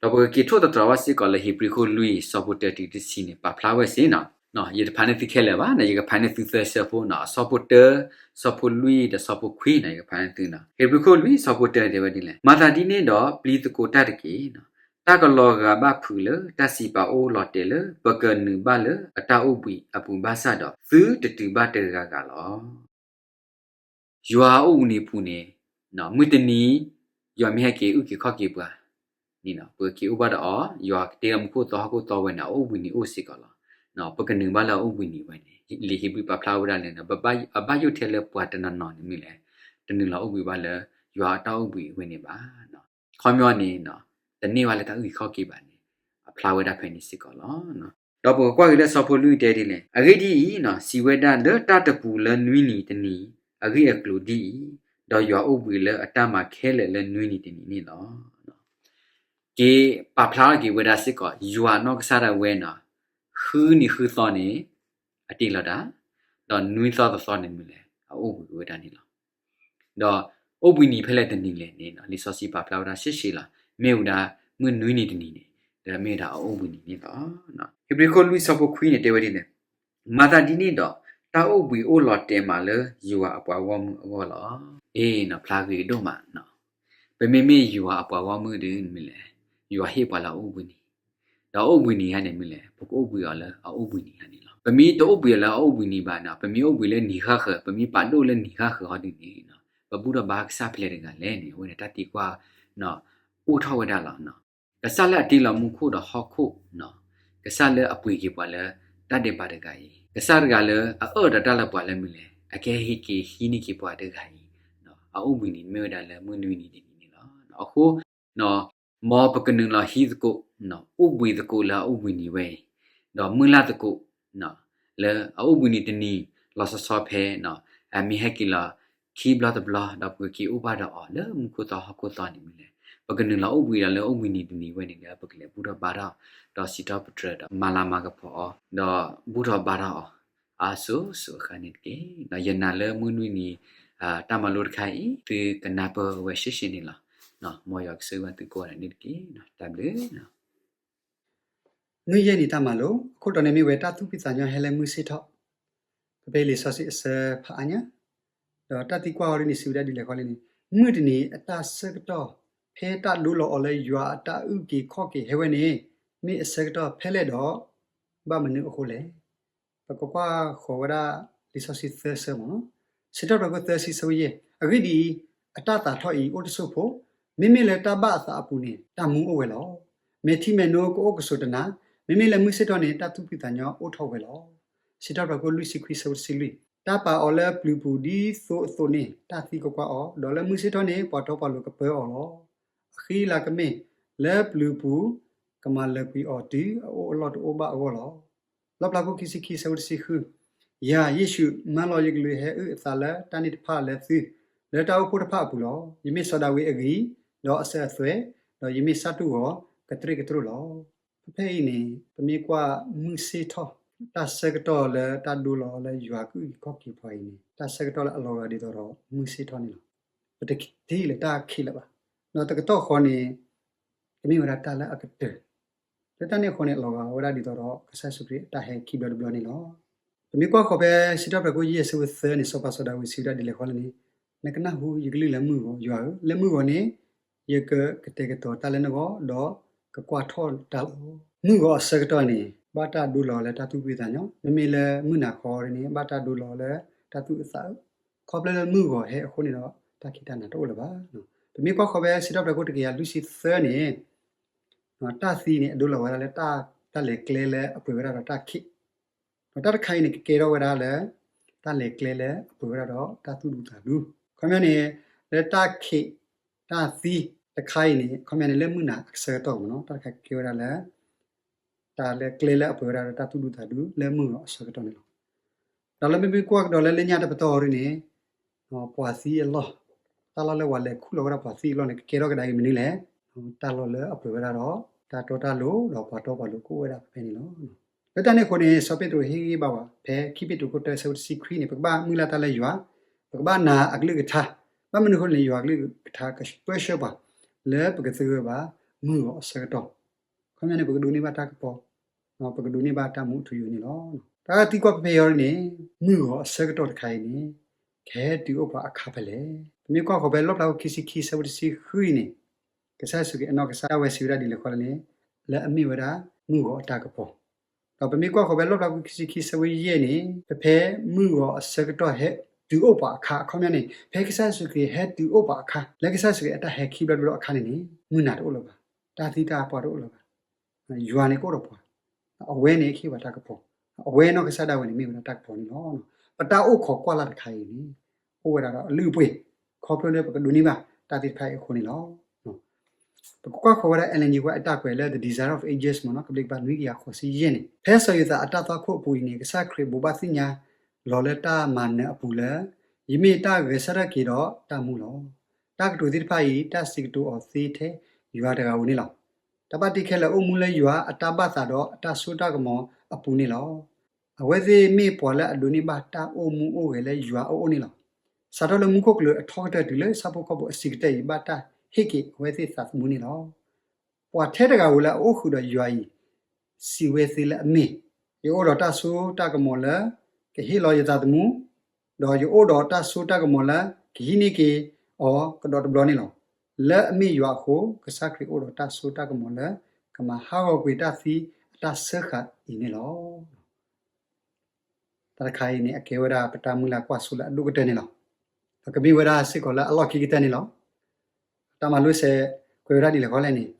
ဒီးပကက့ၤထိၣ်သတြီၤဘၣ်စ့ၢ်ကီးလၢ ဧ့ၤဘြံၤခိၣ်လွံၢ် ဆၢဖိတၢတုၤတဆံန့ၣ် ပာ်ဖျါဝဲစ့ၢ်နီၤ, ယတဖးန့ၢ်သုခဲလၢာ်ဘၣ်, ယကဖးန့ၢ်သုသၢဆၢဖိနီၤ, အဆၢဖိတၢ, ဆၢဖိလွံၢ် ဒီးဆၢဖိခွံနီၤ, ယကဖးန့ၢ်သုနီၤ. ဧ့ၤဘြံၤခိၣ်လွံၢ် ဆၢဖိတၢတဲဝဲဒ်လဲၣ်, မၤသးဒ်န့ၣ်ဒီး ပျံၤသကိးတၢ်တက့ၢ်. တၢ်ကလီၤဂာ်ဘၣ်ဖုးလၢတၢ်စံးပာ်အိၣ်လီၤတဲာ်လၢ ပကနုာ်ဘၣ်လၢအတၢ်အိၣ်ဘှံးအပူၤဘၣ်ဆၣ်ဒီး သုတတုၤဘၣ်တဂၤဂၤလီၤ. ယွၤအအိၣ်ဘှံးနံၤပူၤန့ၣ် မုၢ်တနံၤ ယွၤမ့ၢ်ဟဲက့ၤအုၣ်က့ၤခီၣ်က့ၤပှၤန့ၣ် ပကက့ၤအိၣ်ဘၣ်ဒီးအီၤ, ယွၤကတ့လီၤမူခိၣ်သီဟီၣ်ခိၣ်သီဝဲန့ၣ် အအိၣ်ဘှံးနံၤအိၣ်စ့ၢ်ကီးလီၤ. ပကနုာ်ဘၣ်လၢအအိၣ်ဘှံးနံၤဝဲန့ၣ် လံာ်ဧ့ၤဘြံၤပာ်ဖျါဝဲဒၣ်လၢ အဘၣ်ယိၣ်ထဲလၢပှၤတနီၤနီၤန့ၣ်မနုၤလဲၣ်, တနုာ်လီၤအိၣ်ဘှံးဘၣ်လၢ ယွၤအတၢ်အိၣ်ဘှံးဝဲန့ၣ်ဘၣ်. ခီပညီန့ၣ် တန့ၢ်ဘၣ်လၢတၢ်အုၣ်က့ၤခီၣ်က့ၤဘၣ်န့ၣ် အဖျါဝဲဒၣ်ဖဲန့ၣ်စ့ၢ်ကီးလီၤ. ဒီးပကကွၢ်က့ၤလၢဆၢဖိလွံၢ်တဲဒ်လဲၣ်, အဂ့ၢ်ဒ်အံၤ, စံးဝဲဒၣ်လၢတၢ်တပူၤလၢနွံနံၤတနံၤအဂ့ၢ်အကျိၤဒ်အံၤ, ဒီးယွၤအိၣ်ဘှံးလၢအတၢ်မၤခဲလၢာ်လၢနွံနံၤတနံၤန့ၣ်လီၤ. က့ၤပာ်ဖျါထီၣ်က့ၤဝဲဒၣ်စ့ၢ်ကီး ယွၤနီၢ်ကစၢ်ဒၣ်ဝဲန့ၣ် ဃုနံၤဃုသီန့ၣ် အတ့ၢ်လီၤတၢ်, ဒီးနွံသီတသီန့ၣ်မ့ၢ်လဲၣ် အအိၣ်ဘှံးဝဲဒၣ်န့ၣ်လီၤ. ဒီးအိၣ်ဘှံးနံၤဖဲလဲၣ်တနံၤလဲၣ်န့ၣ် လံာ်စီဆှံပာ်ဖျါဝဲဒၣ်ရှဲရှဲလီၤ. မ့ၢ်ဝဲဒၣ်မုၢ်နွံနံၤတနံၤန့ၣ် ဒီးမ့ၢ်ဝဲဒၣ်အအိၣ်ဘှံးနံၤန့ၣ်လီၤ. ဧ့ၤဘြံၤခိၣ်လွံၢ်ဆၢဖိခွံန့ၣ် တဲဝဲဒ်လဲၣ်, မၤသးဒ်န့ၣ်ဒီး တၢ်အိၣ်ဘှံးအိၣ်လီၤတဲာ်မးလၢယွၤအပှၤဂီၢ်မုၢ်အဂီၢ်လီၤ. အ့ၣ်နီၤ ဖျါဂ့ၤဒိၣ်မးနီၤ. ပမ့မ့ၢ်ယွၤအပှၤဂီၢ်မုၢ်ဒီးမ့ၢ်လဲၣ်, ယွၤဟ့ၣ်ပှၤလၢအအိၣ်ဘှံးနံၤ, ဒီးအအိၣ်ဘှံးနံၤဧါန့ၣ်မ့ၢ်လဲၣ် ပကအိၣ်ဘှံးအီၤလၢအအိၣ်ဘှံးနံၤဧါန့ၣ်လီၤ. ပမ့ၢ်တအိၣ်ဘှံးအီၤလၢအအိၣ်ဘှံးနံၤဘၣ်နီၤ, ပမ့ၢ်အိၣ်ဘှံးလၢနံၤဃၣ်ဃၢၤ, ပမ့ၢ်ပာ်ဒိၣ်လၢနံၤဃၣ်ဃၢၤဟီဒ်န့ၣ် ပဘူၣ်ထီၣ်ဘါကစၢ်ဖဲလဲၣ်တဂၤလဲၣ်န့ၣ် အဝဲန့ၣ်တၢ်သံကွၢ် အိၣ်ထီၣ်ဝဲဒၣ်လီၤ. ကစၢ်လၢအတ့လီၤမူခိၣ်ဒီးဟီၣ်ခိၣ်, ကစၢ်လၢအပှ့ၤက့ၤပှၤလၢတၢ်ဒဲးဘးတဂၤအံၤ, ကစၢ်တဂၤလၢအအၢၣ်ဒီးတၢ်လၢပှၤလၢမ့ၢ်လဲၣ် အကဟဲဟ့ၣ်က့ၤဟံးန့ၢ်က့ၤပှၤတဂၤအံၤ, အအိၣ်ဘှံးနံၤမ့ၢ်ဝဲဒၣ်လၢမုၢ်နွံနံၤတနံၤန့ၣ်လီၤ. အဃိ မ်ပကနုာ်လီၤဟံးသကိး, အိၣ်ဘှံးသကိးလၢအအိၣ်ဘှံးနံၤဝဲအံၤ, ဒီးမုၢ်လၢ်သကိး လၢအအိၣ်ဘှံးနံၤတနံၤ လီၤဆီဆီဖဲ အမ့ၢ်ဟဲက့ၤလီၤခံဘျီတဘျီ ဒီးပကက့ၤအိၣ်ဘၣ်ဒီးအီၤလၢမူခိၣ်သီဟီၣ်ခိၣ်သီန့ၣ်မ့ၢ်လဲၣ်, ပကနုာ်လီၤအိၣ်ဘှံးဒီးလၢအိၣ်ဘှံးနံၤတနံၤဝဲန့ၣ်ဒီး ပကလဲၤဘူၣ်ထီၣ်ဘါထီၣ် ဒီးစံးထီၣ်ပတြၢၤဒီးမၤလၤမၤကပီၤအီၤ ဒီးဘူၣ်ထီၣ်ဘါထီၣ်အီၤ အါစိၤစိၤအဃၣ်န့ၣ်တက့ၢ်. ဒီးယနာ်လၢမုၢ်နွံနံၤ တၢ်မၤလိတခါအံၤ သုကနၢ်ပၢၢ်ဝဲရှဲရှဲန့ၣ်လီၤ. မ်ယွၤကဆိၣ်ဂ့ၤဘၣ်သုကိးဂၤဒဲးန့ၣ်တက့ၢ်. တၢ်ဘျုး မုၢ်ယဲၢ်နံၤတၢ်မၤလိ အခိၣ်တီန့ၣ်မ့ၢ်ဝဲ တၢ်သူၣ်ဖှံသးညီဟဲလၢမုၢ်ဆ့ၣ်ထီၣ်, ဖဲလံာ်စီဆှံအဆၢဖးအါညါ, ဒီးတၢ်သံကွၢ်အီၤဒ်န့ၣ် စံးဝဲဒၣ်ဒ်လဲၣ်ဃီလဲၣ်န့ၣ်, မုၢ်တနံၤအတၢ်ဆၢကတီၢ် ဖဲတၢ်ဒိလီၤအီၤလၢယွၤအတၢ်အုၣ်က့ၤခီၣ်က့ၤဟဲဝဲန့ၣ် မ့ၢ်အဆၢကတီၢ်ဖဲလဲၣ်ဒီး ဘၣ်မနုၤအဃိလဲၣ်. ပကကွၢ်ဃီၤဝဲဒၣ်လံာ်စီဆှံသၢဆၢမ့ၢ်နီၤ, စံးထီၣ်ပတြၢၤခိၣ်သၢဆံဆၢဖိယဲၢ်, အဂ့ၢ်ဒ်အံၤ, အတၢ်သးထီၣ်အံၤအိၣ်တစိၢ်ဖိ, မ့မ့ၢ်လၢတၢ်ဘၣ်အသးအပူၤန့ၣ် တၢ်မူအိၣ်ဝဲလီၤ. မဲာ်ထံမဲာ်နိကအိၣ်ကဆိးတနၤ, မ့မ့ၢ်လၢမုၢ်ဆ့ၣ်ထီၣ်န့ၣ် တၢ်သူၣ်ဖှံသးညီအိၣ်ထီၣ်ဝဲလီၤ. စံးထီၣ်ပတြၢၤခိၣ်လွံၢ်ဆံခွံဆၢဖိတဆံလွံၢ်, တၢ်ပာ်အီၤလၢပျုၤပူၤဒ်သိးအသိးန့ၣ် တၢ်သံကွၢ်ကွၢ်အီၤ, ဒီးလၢမုၢ်ဆ့ၣ်ထီၣ်န့ၣ် ပှၤတီပှၤလိၤကပၢအီၤလီၤ. အဃံအလၤကမ့ၢ် လၢပျုၤပူၤ ကမၤလၢာ်ကွံာ်အီၤတုၤအအိၣ်အလီၢ်တအိၣ်ဘၣ်အဂီၢ်လီၤ. လီၣ်ဖျါခိၣ်ခံဆံခံဆၢဖိတဆံဃု, ယၤယ့ၣ်ၡူး မၢလီၤယကလုၢ်ဟဲအုၣ်အသးလၢတၢ်န့ၣ်တဖၣ်လၢသု, လၢတၢ်အိၣ်ဖှိၣ်တဖၣ်အပူၤလီၤ. ယမ့ၢ်စီၤဒၤဝံးအဂံၢ်, ဒီးအစၢၤအသွဲၣ်, ဒီးယမ့ၢ်စၢ်တူၢ်ဂီၤကတြ့ၣ်ကတြိၣ်လီၤ. ဖဲဖဲအံၤန့ၣ် ပမ့ၢ်ကွၢ်မုၢ်ဆ့ၣ်ထီၣ် တၢ်ဆၢကတီၢ်လၢတၢ်ဒိလီၤအီၤလၢယွၤကအုၣ်က့ၤခီၣ်က့ၤပှၤအံၤန့ၣ် တၢ်ဆၢကတီၢ်လၢအလီၤဂာ်ဒ်သိးဒီးမုၢ်ဆ့ၣ်ထီၣ်န့ၣ်လီၤ. ပတထံၣ်လၢတၢ်ခံးလၢၤဘၣ်. ဒီးတကတီၢ်ဃီန့ၣ် ကမ့ၢ်ဝဲဒၣ်တၢ်လၢအကတၢၢ် လၢတၢ်န့ၣ်အဃိန့ၣ် အလီၤဂာ်ဝဲဒၣ်ဒ်သိးဒီး ကစၢ်ယ့ၣ်ၡူးခရံာ်အတၢ်ဟဲခံဘျီတဘျီန့ၣ်လီၤ. ပမ့ၢ်ကွၢ်ဃီၤဖဲစံးထီၣ်ပတြၢၤခိၣ်ယဲၢ်ဆၢဖိသၢန့ၣ် စီၤပၤစီၤဒၤဝံးစံးဝဲဒၣ်ဒ်လဲၣ်ဃီလဲၣ်န့ၣ်, နကနၢ်ဟူယကလုၢ်လၢမုၢ်ဂီၤ, ယွၤဧၢ, လၢမုၢ်ဂီၤန့ၣ် ယကကတဲာ်ကတီၤတၢ်လၢနဂီၢ်, ဒီးကကွၢ်ထီၣ်တၢ်လီၤ. မုၢ်ဂီၤအဆၢကတီၢ်န့ၣ် ဘၣ်တၢ်ဒိလီၤလၢတၢ်သူၣ်ဖှံသးညီ, မ့မ့ၢ်လၢမုၢ်နၤဃီန့ၣ် ဘၣ်တၢ်ဒိလီၤလၢတၢ်သူၣ်အုးသးအုး, ခီဖျိလၢမုၢ်ဂီၤဟဲအဃိန့ၣ်ဒီး တၢ်ခံးတၢ်နၤတအိၣ်လၢၤဘၣ်. ပမ့ၢ်ကွၢ်ဃီၤဖဲစံးထီၣ်ပတြၢၤခိၣ်တကယၤလွံၢ်ဆံသၢန့ၣ် တၢ်သံန့ၣ် အဒိလီၤဝဲဒၣ်လၢ တၢ်လဲၤကျဲလၢအပှဲၤဝဲဒၣ်ဒီးတၢ်ခံး, ဒီးတၢ်တခါအံၤန့ၣ် ကကဲထီၣ်ဝဲဒၣ်လၢ တၢ်လဲၤကျဲလၢအပှဲၤဝဲဒၣ်ဒီးတၢ်သူၣ်ဒူသးဒူ, ခီပညီန့ၣ် လၢတၢ်ခံး တၢ်သံတခါအံၤန့ၣ် ခီပညီန့ၣ် လၢမုၢ်နၤအဆၢကတီၢ်မ့ၢ်နီၤ, တၢ်တခါကကဲဝဲဒၣ်လၢ တၢ်လဲၤကျဲလၢအပှဲၤဝဲဒၣ်ဒီးတၢ်သူၣ်ဒူသးဒူ လၢမုၢ်ဂီၤအဆၢကတီၢ်န့ၣ်လီၤ. ဒီးလၢမ့မ့ၢ်ကွၢ်ကဒီးလၢလၢညါတပတီၢ်အံၤန့ၣ် ပှၤသံအလီၢ်, တၢ်လီၢ်လၢပှၤလဲၤခူၣ်လီၤဝဲဒၣ်ပှၤသံအလီၢ်န့ၣ် ကကဲထီၣ်ကဒါက့ၤမနုၤလဲၣ်, တၢ်လီၢ်လၢအပှဲၤဝဲဒၣ်ဒီး တၢ်တီတၢ်လိၤ ဒီးပှၤတီပှၤလိၤကအိၣ်ဝဲဒၣ်ဖဲန့ၣ်လီၤ. လၢတၢ်န့ၣ်အဃိန့ၣ် စီၤပ့းတရူးဟ့ၣ်ဂံၢ်ဘါပှၤ ဖဲခံပ့းတရူးခိၣ်တၢဆၢဖိတဆံခွံန့ၣ် ပကဘၣ်မုၢ်လၢ်တၢ်လၢယွၤ, ပကဘၣ်နာ်အကလုၢ်ကထါ, ဘၣ်မနုၤအဃိန့ၣ် ယွၤအကလုၢ်ကထါကပၢဆှၢပှၤ လၢပကသဂၢၢ်ဘၣ်မုၢ်ဂီၤအဆၢကတီၢ်, ခီပညီန့ၣ် ပကဒိးန့ၢ်ဘၣ်တၢ်ကပီၤ ပကဒိးန့ၢ်ဘၣ်တၢ်မူအထူအယိာ်န့ၣ်လီၤ. တၢ်သံကွၢ်ဖဲဖဲအံၤန့ၣ် မုၢ်ဂီၤအဆၢကတီၢ်တခါအံၤန့ၣ် ကဟဲတုၤအိၣ်ပှၤအခါဖဲလဲၣ်. ပမ့ၢ်ကွၢ်ဃီၤဖဲလီၣ်ဖျါခိၣ်ခံဆံခံဆၢဖိတဆံဃုအံၤန့ၣ် ကစၢ်ယ့ၣ်ၡူးခရံာ်အနီၢ်ကစၢ်ဒၣ်ဝဲစံးဝဲဒၣ်ဒ်လဲၣ်ဃီလဲၣ်န့ၣ်, လၢအမ့ၢ်ဝဲဒၣ်မုၢ်ဂီၤအတၢ်ကပီၤ, ဒီးပမ့ၢ်ကွၢ်ဃီၤဖဲလီၣ်ဖျါခိၣ်ခံဆံခံဆၢဖိယဲၢ်န့ၣ် ဖဲဖဲမုၢ်ဂီၤအဆၢကတီၢ်ဟဲတုၤအိၣ်ပှၤအခါ အခီပညီန့ၣ် ဖဲကစၢ်ယ့ၣ်ၡူးခရံာ်ဟဲတုၤအိၣ်ပှၤအခါ လၢကစၢ်ယ့ၣ်ၡူးခရံာ်အတၢ်ဟဲခံဘျီတဘျီအခါန့ၣ်န့ၣ် မုၢ်နၤတအိၣ်လၢၤဘၣ်, တၢ်သံတၢ်ပှၢ်တအိၣ်လၢၤဘၣ်, ယွၤန့ၣ်ကအိၣ်ဒီးပှၤ, အဝဲန့ၣ်ကဟ့ၣ်ပှၤတၢ်ကပီၤ, အဝဲနီၢ်ကစၢ်ဒၣ်ဝဲန့ၣ်မ့ၢ်ဝဲဒၣ်တၢ်ကပီၤန့ၣ်လီၤ. ပတၢ်အိၣ်ခိးကွၢ်လၢ်တခါအံၤန့ၣ် အိၣ်ဝဲဒၣ်ဒီးအလုၢ်အပှ့ၤ ခီဖျိလၢပကဒိးန့ၢ်ဘၣ်တၢ်သ့ၣ်တဖၣ်အံၤအဃိန့ၣ်လီၤ. ပကကွၢ်ဃီၤဝဲဒၣ် Ellen G. White အတၢ်ကွဲးလၢ The Desire of Ages မ့ၢ်နီၤ ကဘျံးကဘျၣ်နွံကယၤဃိးဆံယဲၢ်န့ၣ် ဖဲစီၤယိၤသးအတၢ်သွၣ်ခိၣ်အပူၤအံၤန့ၣ် ကစၢ်ခရံာ်ဘိးဘၣ်သ့ၣ်ညါလီၤလၢတၢ်မၤနၢၤအပူၤလၢ ယမ့ၢ်တၢ်ဂဲၤဆၢထၢၣ်က့ၤဒီးတၢ်မူလီၤ. တၢ်ကတိၤသ့ၣ်တဖၣ်အံၤ တၢ်စံးကတိၤအီၤသ့ထဲယွၤတဂၤဧိၤန့ၣ်လီၤ. တၢ်ဘၣ်တ့ခဲလၢာ် အိၣ်မူလၢယွၤအတၢ်ဘၣ်သးဒီးအတၢ်စိတၢ်ကမီၤအပူၤန့ၣ်လီၤ. အဝဲသ့ၣ်မ့ၢ်ပှၤလၢအဒိးန့ၢ်ဘၣ်တၢ်အိၣ်မူအိၣ်ဂဲၤလၢယွၤအအိၣ်န့ၣ်လီၤ. စးထီၣ်လၢမူခိၣ်ကလူးအထီကတၢၢ်တုၤလၢဆၣ်ဖိကီၢ်ဖိအဆံးကတၢၢ်အံၤ ဘၣ်တၢ်ဟ့ၣ်က့ၤအဝဲသ့ၣ်သးသမူန့ၣ်လီၤ. ပှၤထဲတဂၤဧိၤလၢအအိၣ်ဃုာ်ဒီးယွၤအံၤ စံးဝဲသ့လၢအမ့ၢ်, ယအိၣ်ဒီးတၢ်စိတၢ်ကမီၤလၢကဟ့ၣ်လီၤယသးသမူ, ဒီးယအိၣ်ဒီးတၢ်စိတၢ်ကမီၤလၢကဟံးန့ၢ်က့ၤအီၤကဒီးတဘျီန့ၣ်လီၤ. လၢအမ့ၢ်ယွၤအဃိ ကစၢ်ခရံာ်အိၣ်ဒီးတၢ်စိတၢ်ကမီၤလၢ ကမၤဟးဂီၤကွံာ်တၢ်သံအတၢ်စၢဃာ်အံၤန့ၣ်လီၤ. တၢ်တခါအံၤန့ၣ် အကဲဝဲဒၣ်ပတၢ်မုၢ်လၢ်ကွၢ်စိလၢအဒိၣ်ကတၢၢ်န့ၣ်လီၤ. ဒီးကမ့ၢ်ဝဲဒၣ်စ့ၢ်ကီးလၢအလီၢ်ခံကတၢၢ်န့ၣ်လီၤ. တၢ်မၤလိစဲးကွဲးဝဲဒၣ်ဒ်လဲၣ်ဃီလဲၣ်န့ၣ်,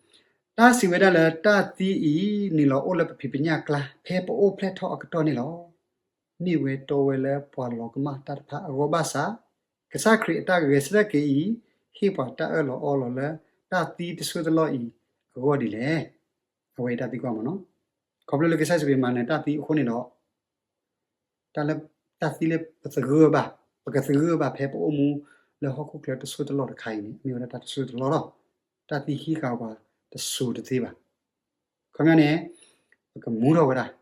တၢ်စံးဝဲဒၣ်လၢတၢ်သံအံၤ နုာ်လီၤအိၣ်လၢပဖံးပညၣ်ကျါ ဖဲပအိၣ်ဖျဲၣ်ထီၣ်အကတီၢ်န့ၣ်လီၤ. မ့ၢ်ဝဲတီဝဲလၢပှၤလီၤကမၣ်တၢ်တဖၣ်အဂီၢ်ဘၣ်ဆၣ်, ကစၢ်ခရံာ်အတၢ်ဂဲၤဆၢထၢၣ်က့ၤအံၤ ဟ့ၣ်ပှၤတၢ်အၢၣ်လီၤအီလီၤလၢတၢ်သံတစိၢ်တလီၢ်အံၤအဂီၢ်ဒ်လဲၣ်. အဝဲအံၤတၢ်သံကွၢ်မ့ၢ်နီၤ. ခီဖျိလၢကစၢ်ယ့ၣ်ၡူးခရံာ်မၤနၢၤတၢ်သံအဃိန့ၣ်ဒီး တၢ်လၢ တၢ်သံလၢပသဂၢၢ်ဘၣ်, ပကသဂၢၢ်ဘၣ်ဖဲပအိၣ်မူလၢဟီၣ်ခိၣ်ချၢတစိၢ်တလီၢ်တခါအံၤန့ၣ် အမ့ၢ်ဝဲဒၣ်တၢ်တစိၢ်တလီၢ်လီၤ. တၢ်သံဟံးဃာ်ပှၤတစိၤတသ့ဘၣ်. ခီပညီန့ၣ် ပကမူထီၣ်ဝဲဒၣ်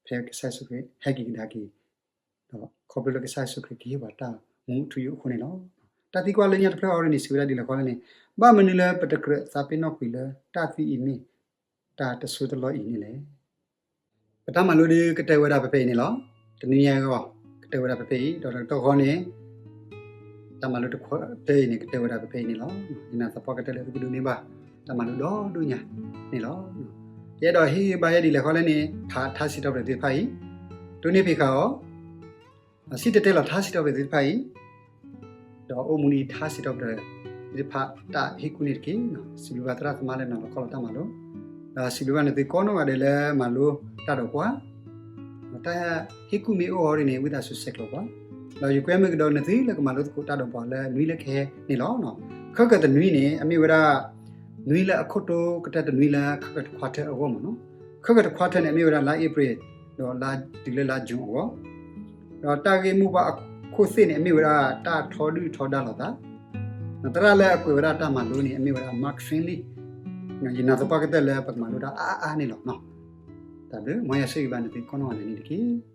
ဖဲကစၢ်ယ့ၣ်ၡူးခရံာ်ဟဲက့ၤကဒါက့ၤ, ဒီးခီဖျိလၢကစၢ်ယ့ၣ်ၡူးခရံာ်ကဟ့ၣ်ပှၤတၢ်မူအထူအယိာ်အဃိန့ၣ်လီၤ. တၢ်သံကွၢ်လၢညါတဖျၢၣ်အံၤန့ၣ် စံးဝဲဒၣ်ဒ်လဲၣ်ဃီလဲၣ်န့ၣ်, ဘၣ်မနုၤလၢပတကြၢးသးပ့ၤနီၣ်ကွံာ်လၢတၢ်သံအံၤမ့ၢ်တၢ်တစိၢ်တလီၢ်အံၤန့ၣ်လဲၣ်. ပတၢ်မၤလိဒုးကတၢၢ်ဝဲဒၣ်ဖဲဖဲအံၤန့ၣ်လီၤ. တနွံညါအဂီၢ် ကတၢၢ်ဝဲဒၣ်ဖဲဖဲအံၤ, ဒီးတကတီၢ်ဃီန့ၣ် တၢ်မၤလိတခွါတၢၢ်အံၤန့ၣ် ကတၢၢ်ဝဲဒၣ်ဖဲဖဲအံၤန့ၣ်လီၤ. ယနာ်သပှၢ်ကတၢၢ်လၢသုကဒိးန့ၢ်ဘၣ် တၢ်မၤလိဒီဒိၣ်ညါန့ၣ်လီၤ. ယအဲၣ်ဒိးဟ့ၣ်ဂံၢ်ဘါယဲဒ်လဲၣ်ဃီလဲၣ်န့ၣ်, ဖးထါစံးထီၣ်ပတြၢၤသ့ၣ်တဖၣ်အံၤ, တိၢ်နီၣ်ဖံးဃာ်အီၤ, စံၣ်တဲၤတဲလီၤထါစံးထီၣ်ပတြၢၤသ့ၣ်တဖၣ်အံၤ, ဒီးအိၣ်မူဒ်ထါစံးထီၣ်ပတြၢၤသ့ၣ်တဖၣ်တၢ်ဟ့ၣ်ကူၣ်န့ၣ်တက့ၢ်. စံးဘျုးဘၣ်သရၣ်သမါလၢနီၤလီၤခီလီၤတၢ်မၤလိ, ဒီးစံးဘျုးဘၣ်နသုကိးနီၢ်ဂၤဒဲးလၢမၤလိတၢ်ဒီးပှၤ, တၢ်ဟ့ၣ်ကူၣ်မ့ၢ်အိၣ်အီၤဒ်န့ၣ် ဝံသးစူၤဆဲးကျိးပှၤ, ဒီးယကွဲမုာ်ကဒီးနသုလၢကမၤလိသကိးတၢ်ဒီးပှၤလၢနွံလၢကဟဲန့ၣ်လီၤ. ခဲကတနွံန့ၣ် အမ့ၢ်ဝဲဒၣ် နွံလၢအခိၣ်တီကတၢၢ်တနွံလၢခဲကတခွါထၢၣ်အဂီၢ်မ့ၢ်နီၤ. ခဲကတခွါထၢၣ်န့ၣ် အမ့ၢ်ဝဲဒၣ်လါအ့ဖြ့ၣ် ဒီးလါတုၤလၢလါယူၤအဂီၢ်, ဒီးတၢ်ဂ့ၢ်မိၢ်ပှၢ်အခိၣ်သ့ၣ်န့ၣ် အမ့ၢ်ဝဲဒၣ်တၢ်ထီဒုၣ်ထီဒါလိာ်သး, သရၣ်လၢအကွဲးဝဲဒၣ်တၢ်မၤလိန့ၣ် အမ့ၢ်ဝဲဒၣ် Mark Finley, ယနာ်သပှၢ်ကတၢၢ်လၢပကမၤလိတၢ်အါအါန့ၣ်လီၤ. တၢ်ဘျုး, မ်ယွၤဆိၣ်ဂ့ၤဘၣ်နသုကိးနီၢ်ဂၤဒဲးန့ၣ်တက့ၢ်.